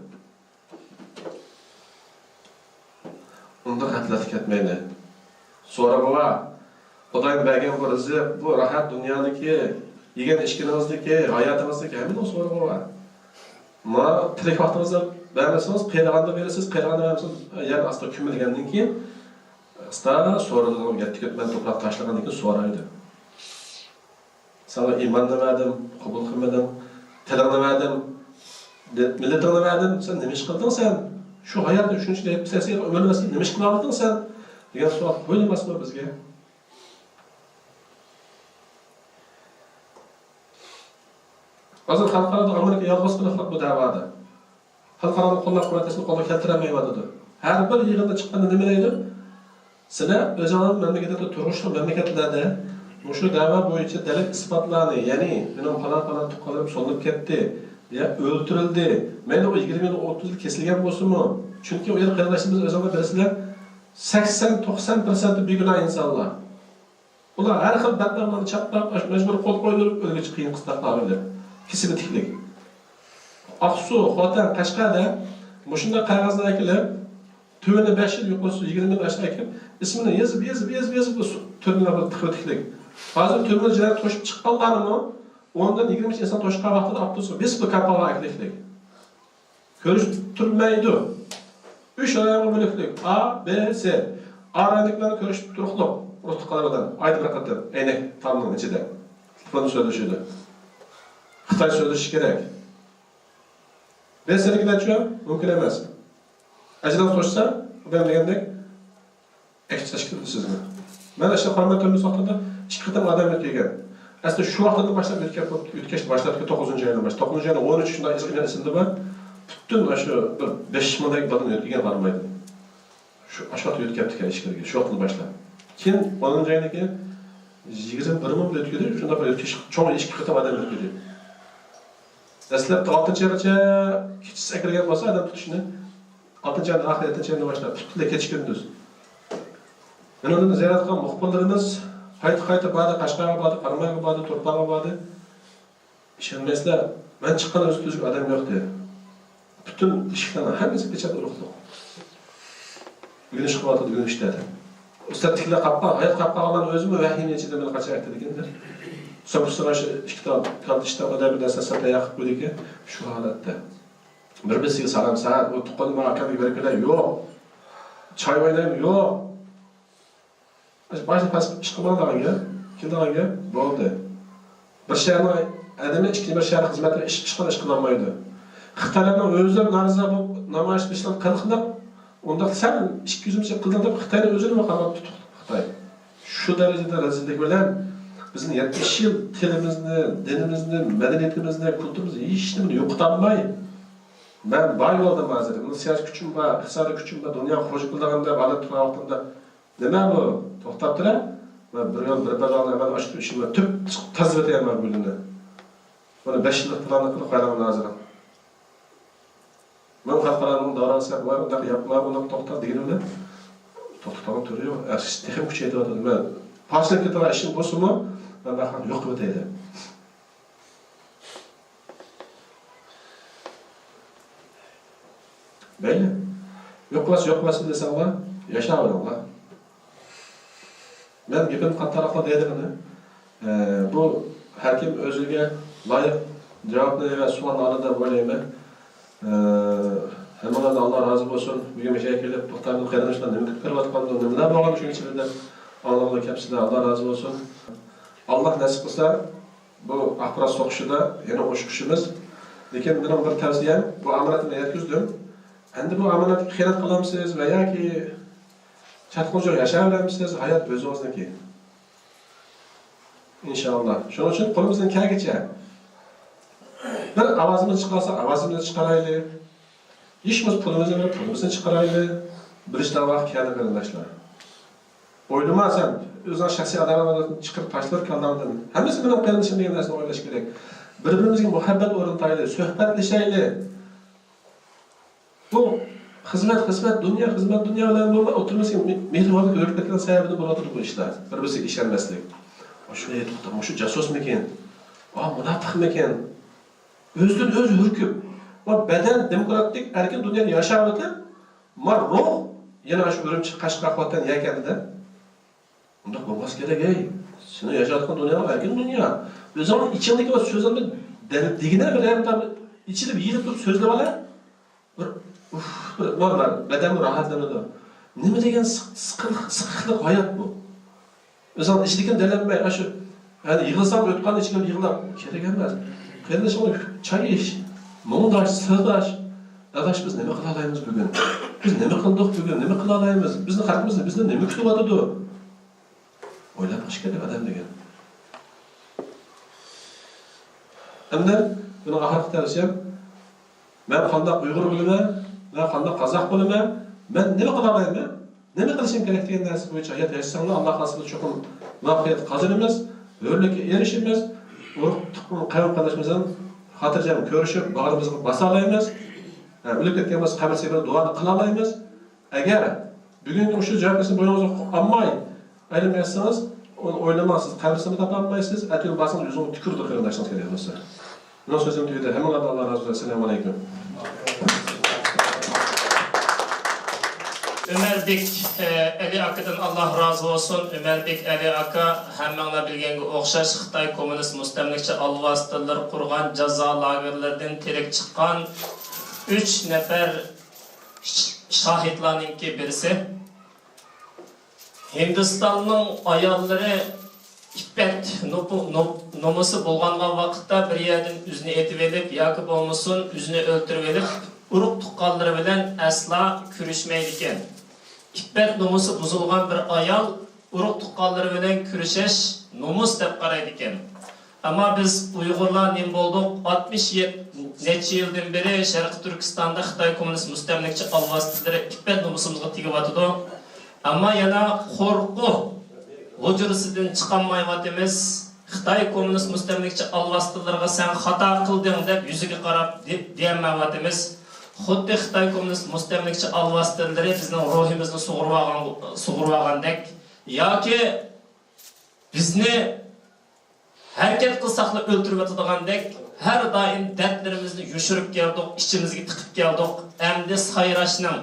ئۇنداق غەپلەتكە كەتمەيلى. سورىغۇ بار. خۇدايىم بەرگەن بۇ رىزىق، بۇ راھەت دۇنيادىكى، يېگەن ئىچكىنىڭىزدىكى، ھاياتىڭىزدىكى ھەممىنىڭ سورىغۇ بار. ما تىرىك ۋاقتىڭىزدا بەرمىسىڭىز، قېرىغاندا بېرىسىز، قېرىغاندا بەرمىسىڭىز، يەر ئاستىغا كۆمۈلگەندىن كېيىن، ئاستا سورىلىدۇ، يەتتە كۆتمەن توپراق تاشلىغاندىن كېيىن سورايدۇ. ساڭا ئىماننى بەردىم، قوبۇل قىلمىدىڭ. تىلىڭنى بەردىم، مىللىتىڭنى بەردىم، سەن نېمە ئىش قىلدىڭ سەن؟ شۇ ھاياتنى شۇنچە يەتمىش سەكسەن يىل ئۆمۈرنى بەرسەم، نېمە ئىش قىلالايدىڭ سەن؟ دېگەن سوئال قويۇلماسمۇ بىزگە؟ ھازىر خەلقئارادا ئامېرىكا يالغۇز قېلىقلىق بۇ دەۋادا. خەلقئارانىڭ قوللاپ-قۇۋۋەتلەشنى قولغا كەلتۈرەلمەيۋاتىدۇ. ھەر بىر يىغىندا چىققاندا نېمە دەيدۇ؟ سىلەر ئۆزۈڭلار مەملىكەتلەردە، تۇرۇشلۇق مەملىكەتلەردە مۇشۇ دەۋا بويىچە دەلىل ئىسپاتلارنى، يەنى مېنىڭ پالان-پالان تۇغقانلىرىم سولىنىپ كەتتى، يا ئۆلتۈرۈلدى، مەيلى ئۇ يىگىرمە يىل، ئوتتۇز يىل كېسىلگەن بولسىمۇ، چۈنكى ئۇ يەر قېرىنداشلىرىمىز ئۆزۈڭلار بىلىسىلەر، سەكسەن، توقسان پىرسەنتى بىگۇناھ ئىنسانلار. ئۇلار ھەر خىل بەتناملارنى چاپلاپ، مەجبۇرىي قول قويدۇرۇپ، ئۆلگۈچە قىيىن قىستاقلار ئۆلۈپ، كېسىمى تىكلىك. ئاقسۇ، خوتەن، قەشقەردە مۇشۇنداق قەغەزنى ئەكېلىپ، تۆۋىنى بەش يىل، يۇقىرىسى يىگىرمە يىل ئاشۇ ئەكېلىپ، ئىسمىنى يېزىپ، يېزىپ، يېزىپ، يېزىپ، بۇ سۇ-، تۈرمىلەر بۇ تىقىۋېتىكلىك. ھازىر تۈرمىدىن جىنايەت توشۇپ چىققانلارمۇ ئوندىن يىگىرمە ئىنسان توشقان ۋاقتىدا ئاپتوبۇسقا بېسىپ، بۇ كامپالغا ئەكېلىكلىك. كۆرۈشتۈرمەيدۇ. ئۈچ رايونغا بۆلۈكلۈك. ئا، بى، سى. ئا رايوندىكىلەرنى كۆرۈشتۈرۈقلۇق. ئۇرۇق-تۇغقانلار بىلەن ئايدا بىر قېتىم ئەينەك تامنىڭ ئىچىدە تېلېفوندا سۆزلىشىدۇ. خىتاي سۆزلىشى كېرەك. بى سىنىڭكىلەرچۇ؟ مۇمكىن ئەمەس. ئەجىلىڭىز توشسا، بۇ دېگەندەك، ئەكچىلەش كېلىدۇ سىزگە. مەن ئاشۇ قارامات تۈرمىسى ۋاقتىدا ئىككى قېتىم ئادەم ئۆتكۈزگەن. ئەسلى شۇ ۋاقتىدىن باشلاپ ئۆتكەن، ئۆتكەشنى باشلاپتىكەن، توققۇزىنچى ئايدىن باشلاپ. توققۇزىنچى ئاينىڭ ئون ئۈچى شۇنداق ئېسىمدە بار. پۈتۈن ئاشۇ بىر بەش مىڭدەك بالىنى ئۆتكۈزگەن قارامايدىن. شۇ، ئاشۇ ۋاقىتتا ئۆتكەپتىكەن ئىچكىرىگە، شۇ ۋاقىتتىن باشلاپ. كېيىن ئونىنچى ئايدىن كېيىن يىگىرمە بىر مىڭ ئۆتكۈزدى، شۇنداق بىر ئۆتكۈزۈش، چوڭ ئىككى قېتىم ئادەم ئۆتكۈزدى. دەسلەپتە ئالتىنچى ئايغىچە كېچىسى ئەكىرگەن بولسا ئادەم تۇتۇشنى، ئالتىنچى ئاينىڭ ئاخىرى، يەتتىنچى ئايدىن باشلاپ پۈتۈنلەي كېچە-كۈندۈز. مېنىڭ زىيارەت قىلغان مۇخبىرلىرىمىز قايتا-قايتا باردى، قەشقەرگە باردى، قارامايغا باردى، تۇرپانغا باردى. ئىشەنمەيسىلەر، مەن چىققان ئۆزى تۈزۈك ئادەم يوق دېدى. پۈتۈن ئىشىكلەرنىڭ ھەممىسى پېچەت ئۇرۇقلۇق. ئۆگىنىش قىلىۋاتىدۇ، ئۆگىنىشتە. ئۇستاتتىكىلەر قاپقان، ھايات قاپقانلارنىڭ ئۆزىمۇ ۋەھىمە ئىچىدە مېنى قاچان ئەكتىدىكەن دەپ. سوپىسىغا شۇ ئىككى تال، تال ئىشتان ئادەم بىر نەرسە ساتا ياقىپ قويدىكەن، شۇ ھالەتتە. بىر بىرسىگە سالام، ساڭا ئۇ تۇغقىنىم ئاكامغا بېرىپ كېلەي، يوق. چاي ئوينايمۇ، يوق. باشتا پەس ئىش قىلماڭ دېگەن گەپ، كېلىدىغان گەپ بولدى. بىر شەھەرنىڭ ئادىمى ئىككىنچى بىر شەھەرنىڭ خىزمەتىگە ئىش، ئىش قىلغان ئىش قىلالمايدۇ. خىتايلارنىڭ ئۆزلىرى نارازى بولۇپ نامايىش قىلىشلار قىلىقلىق، ئۇنداق سەن ئىككى يۈز يىل قىلدىڭ دەپ خىتاينى ئۆزىنىمۇ قاماپ تۇتۇقلۇق خىتاي. شۇ دەرىجىدە رەزىللىك بىلەن بىزنى يەتمىش يىل تىلىمىزنى، دىنىمىزنى، مەدەنىيىتىمىزنى، كۇلتۇرىمىزنى، ھېچنېمىنى يوقىتالماي، مەن باي بولدۇم ھازىر، مۇنۇ سىياسىي كۈچۈم بار، ئىقتىسادىي كۈچۈم بار، دۇنياغا خوجا قىلىدىغان دەپ ھالەت تۇرغان ۋاقتىمدا، نېمە بۇ؟ توختاپ تۇرە. مەن بىر يول بىر بەلانى ئەمەل ئاشتۇ ئىشىمنى تۈپ تازىلىتەيمەن بۇ گۈلنى. بۇنى بەش يىللىق پىلاننى قىلىپ قويالاڭ ھازىر. مەن خەلقئارانىڭ داۋراڭ سەپ ۋاي ئۇنداق ياپما، ئۇنداق توختا دېگىنى بىلەن توختىتىدىغان تۈرى يوق. ئەكسىچە تېخىمۇ كۈچەيتىۋاتىدۇ. مەن پارچىلىنىپ كېتىدىغان ئىشىم بولسىمۇ، مەن بۇ ياقنى يوق قىلىۋېتەي دەپ. مەيلى. يوق قىلسا يوق قىلسۇن دېسەڭلار، ياشاۋېرىڭلار. مەن گېپىمنى قاتتىقراق دەيدىغىنى، ئە، بۇ ھەركىم ئۆزىگە لايىق جاۋابنى ۋە سوئالنى ئالىدۇ دەپ ئويلايمەن. ئە، ھەممىڭلاردىن ئاللا رازى بولسۇن. بۈگۈن مۇشۇ يەرگە كېلىپ، توختامدىن قېرىنداشلار نېمە كۈتۈپ كېلىۋاتقاندۇ، نېمىلەر بولغان شۇ ئىچىدە دەپ ئاڭلىغىلى كەپسىلەر. ئاللا رازى بولسۇن. ئاللا نەسىپ قىلسا، بۇ ئاخبارات سوقۇشىدا يەنە ئۇچرىشىمىز. لېكىن مېنىڭ بىر تەۋسىيەم، بۇ ئامانەتنى يەتكۈزدۈم. ئەمدى بۇ ئامانەتكە خىيانەت قىلامسىز ۋە ياكى چاتىقىڭىز يوق ياشاۋېرەمسىز، ھايات ئۆزىڭىزنىڭكى. ئىنشائاللا. شۇنىڭ ئۈچۈن قولىمىزدىن كەلگىچە بىر ئاۋازىمىزنى چىقارساق، ئاۋازىمىزنى چىقارايلى. ھېچ بولمىسا پۇلىمىزنى بېرىپ، پۇلىمىزنى چىقارايلى. بىلىشتىن ۋاقىت كەلدى، قېرىنداشلار. ئويلىما سەن، ئۆزۈڭ شەخسىي ئاداۋەتنى چىقىرىپ تاشلىۋەت كاللاڭدىن. ھەممىسى مېنىڭ قېرىندىشىم دېگەن نەرسىنى ئويلاش كېرەك. بىر-بىرىمىزگە مۇھەببەت ئورنىتايلى، سۆھبەتلىشەيلى. بۇ خىزمەت، خىزمەت، دۇنيا، خىزمەت، دۇنيا بىلەن بولماي ئوتتۇرىمىزدىكى مې-، مېھرىبانلىق ھۆرلۈك كەتكەن سەۋەبىدىن بولۇۋاتىدۇ بۇ ئىشلار. بىر-بىرسىگە ئىشەنمەسلىك. ئاشۇ توختاڭ، مۇشۇ جاسۇسمىكىن؟ ئا، مۇناپىقمىكىن؟ ئۆزىدىن ئۆزى ھۈركۈپ، ما بەدەن دېموكراتىك ئەركىن دۇنيادا ياشاۋېتىپ، ما روھ يەنە شۇ ئۈرۈمچى، قەشقەر، خوتەن يەكەندىدە. ئۇنداق بولماس كېرەك، ھەي. سېنىڭ ياشاۋاتقان دۇنياڭ ئەركىن دۇنيا. ئۆزۈڭنىڭ ئىچىڭدىكى بۇ سۆزۈڭنى دە-، دېگىنە بىر يەردە ئىچىلىپ، يېيىلىپ تۇرۇپ سۆزلىۋال. بىر ئۇھ، بىر نورمال، بەدەنمۇ راھەتلىنىدۇ. نېمە دېگەن سىق-، سىقىق-، سىقىقلىق ھايات بۇ. ئۆزۈڭ ئىچىدىكىنى دەلەتمەي، ئاشۇ، يەنى يىغلىساڭ ئۆتكەن ئىچىگە يىغلاپ، كېرەك ئەمەس. قېرىندىشىڭ چاي ئىچ، مۇڭداش، سىرداش. ئاداش، بىز نېمە قىلالايمىز بۈگۈن؟ بىز نېمە قىلدۇق بۈگۈن؟ نېمە قىلالايمىز؟ بىزنىڭ خەلقىمىز بىزدىن نېمە كۈتۈۋاتىدۇ؟ ئويلاپ باقىش كېرەك ئادەم دېگەن. ئەمدى بۇنىڭ ئاخىرقى تەۋسىيەم، مەن قانداق ئۇيغۇر بولىمەن، مەن قانداق قازاق بولىمەن، مەن نېمە قىلالايمەن، نېمە قىلىشىم كېرەك دېگەن نەرسە بويىچە ھايات ياشىساڭلار، ئاللا خالىسا چوقۇم مۇۋەپپەقىيەت قازىنىمىز، ھۆرلۈككە ئېرىشىمىز، ئۇرۇق تۇغقان قەۋم قېرىنداشىمىز بىلەن خاتىرجەم كۆرۈشۈپ، باغرىمىزغا باسالايمىز. ھە، ئۆلۈپ كەتكەن بولسا قەبرىسىگە بېرىپ دۇئانى قىلالايمىز. ئەگەر بۈگۈنكى مۇشۇ جاۋابنى بوينىڭىزغا ئالماي ئايلىنىپ كەتسىڭىز، ئۇنى ئويلىماڭ، سىز قەبرىسىنى تاپالمايسىز، ئەتىگۈن بارسىڭىز يۈزىڭىزگە تۈكۈرىدۇ قېرىنداشىڭىز كېرەك بولسا. مېنىڭ سۆزۈم تۈگىدى. ھەممىڭلارغا ئاللا رازى بولسۇن. ئەسسالامۇ ئەلەيكۇم. ئۆمەربېك، ئە، ئەلى ئاكىدىن ئاللا رازى بولسۇن. ئۆمەربېك ئەلى ئاكا، ھەممىڭلار بىلگەنگە ئوخشاش، خىتاي كوممۇنىست مۇستەملىكىچى ئالۋاستىلىرى قۇرغان جازا لاگېرلىرىدىن تىرىك چىققان ئۈچ نەپەر ش-، شاھىتلارنىڭكى بىرسى. ھىندىستاننىڭ ئاياللىرى ئىپپەت، نوپۇ-، نوپ-، نومۇسى بولغانغان ۋاقىتتا بىر يەردىن ئۆزىنى ئېتىۋېلىپ ياكى بولمىسۇن ئۆزىنى ئۆلتۈرۈۋېلىپ، ئۇرۇق-تۇغقانلىرى بىلەن ئەسلا كۆرۈشمەيدىكەن. ئىپپەت نومۇسى بۇزۇلغان بىر ئايال ئۇرۇق-تۇغقانلىرى بىلەن كۆرۈشەش نومۇس دەپ قارايدىكەن. ئەمما بىز ئۇيغۇرلار نېمە بولدۇق؟ ئاتمىش يەت نەچچە يىلدىن بېرى شەرقىي تۈركىستاندا خىتاي كوممۇنىست مۇستەملىكىچى ئالۋاستىلىرى ئىپپەت نومۇسىمىزغا تېگىۋاتىدۇ. ئەمما يەنە قورقۇ ھۇجرىسىدىن چىقالمايۋاتىمىز. خىتاي كوممۇنىست مۇستەملىكىچى ئالۋاستىلىرىغا «سەن خاتا قىلدىڭ» دەپ يۈزىگە قاراپ دە-، دېيەلمەيۋاتىمىز. خۇددى خىتاي كوممۇنىست مۇستەملىكىچى ئالۋاستىلىرى بىزنىڭ روھىمىزنى سۇغۇرۇۋالغان، سۇغۇرۇۋالغاندەك ياكى بىزنى ھەرىكەت قىلساقلا ئۆلتۈرۈۋېتىدىغاندەك، ھەر دائىم دەردلىرىمىزنى يوشۇرۇپ كەلدۇق، ئىچىمىزگە تىقىپ كەلدۇق. ئەمدى سايراشنىڭ،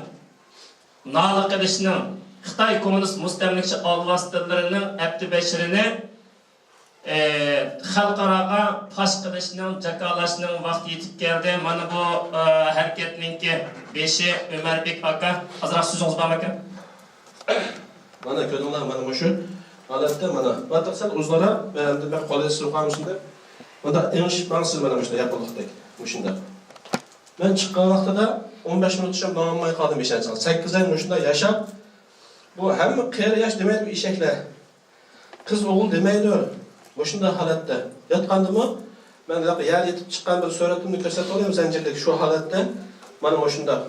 نالە قىلىشنىڭ، خىتاي كوممۇنىست مۇستەملىكىچى ئالۋاستىلىرىنىڭ ئەپتى بەشىرىنى، ئى، خەلقئاراغا پاش قىلىشنىڭ، جاكارلاشنىڭ ۋاقتى يېتىپ كەلدى. مانا بۇ، ئى، ھەرىكەتنىڭكى بېشى ئۆمەربېك ئاكا. ئازراق سۆزىڭىز بارمىكىن؟ مانا كۆردۈڭلار، مانا مۇشۇ ھالەتتە، مانا، باتىق سەل ئۇزۇنراق، مەن ئەمدى بەك قولىنى سىلىپ قالمىسۇن دەپ، مۇنداق ئېڭىشىپ ماڭسىز، مانا مۇشۇنداق ياپىلىقتەك، مۇشۇنداق. مەن چىققان ۋاقتىدا ئون بەش مىنۇت ئىشلەپ ماڭالماي قالدىم، ئىشەنسىڭىز. سەككىز ئاي مۇشۇنداق ياشاپ، بۇ ھەممە قېرى ياش دېمەيدۇ، ئېشەكلەر. قىز ئوغۇل دېمەيدۇ. مۇشۇنداق ھالەتتە ياتقاندىمۇ، مەن يەردە يېتىپ چىققان بىر سۈرىتىمنى كۆرسەتتىم، زەنجىردىكى شۇ ھالەتتە. مانا مۇشۇنداق.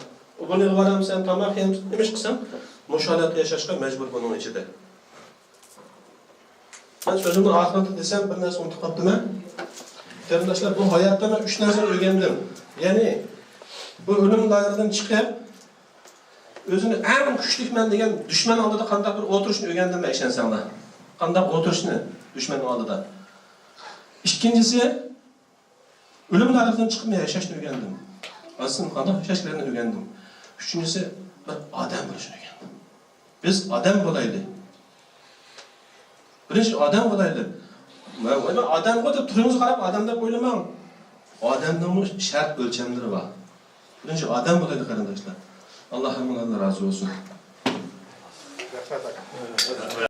بۇنى ئىلىۋالامسەن، تاماق يەمسەن، نېمە ئىش قىلسام، مۇشۇ ھالەتتە ياشاشقا مەجبۇر بۇنىڭ ئىچىدە. مەن سۆزۈمنىڭ ئاخىرىدا دېسەم، بىر نەرسە ئۇنتۇپ قاپتىمەن. قېرىنداشلار، بۇ ھاياتتا مەن ئۈچ نەرسىنى ئۆگەندىم. يەنى، بۇ ئۆلۈم لاگېرىدىن چىقىپ، ئۆزىنى ئەڭ كۈچلۈكمەن دېگەن دۈشمەن ئالدىدا قانداق بىر ئولتۇرۇشنى ئۆگەندىم مەن، ئىشەنسەڭلار. قانداق ئولتۇرۇشنى دۈشمەننىڭ ئالدىدا. ئىككىنچىسى، ئۆلۈم لاگېرىدىن چىقىپ مەن ياشاشنى ئۆگەندىم. ئاسلىدىن قانداق ياشاش كېرەكلىكىنى ئۆگەندىم. ئۈچىنچىسى، بىر ئادەم بولۇشنى ئۆگەندىم. بىز ئادەم بولايلى. بىرىنچى ئادەم بولايلى. مەن، مەن ئادەمغۇ دەپ تۇرۇڭىزغا قاراپ ئادەم دەپ ئويلىماڭ. ئادەمنىڭمۇ شەرت ئۆلچەملىرى بار. بىرىنچى ئادەم بولايلى، قېرىنداشلار. ئاللا ھەممىڭلاردىن رازى بولسۇن. رەھمەت ئاكا.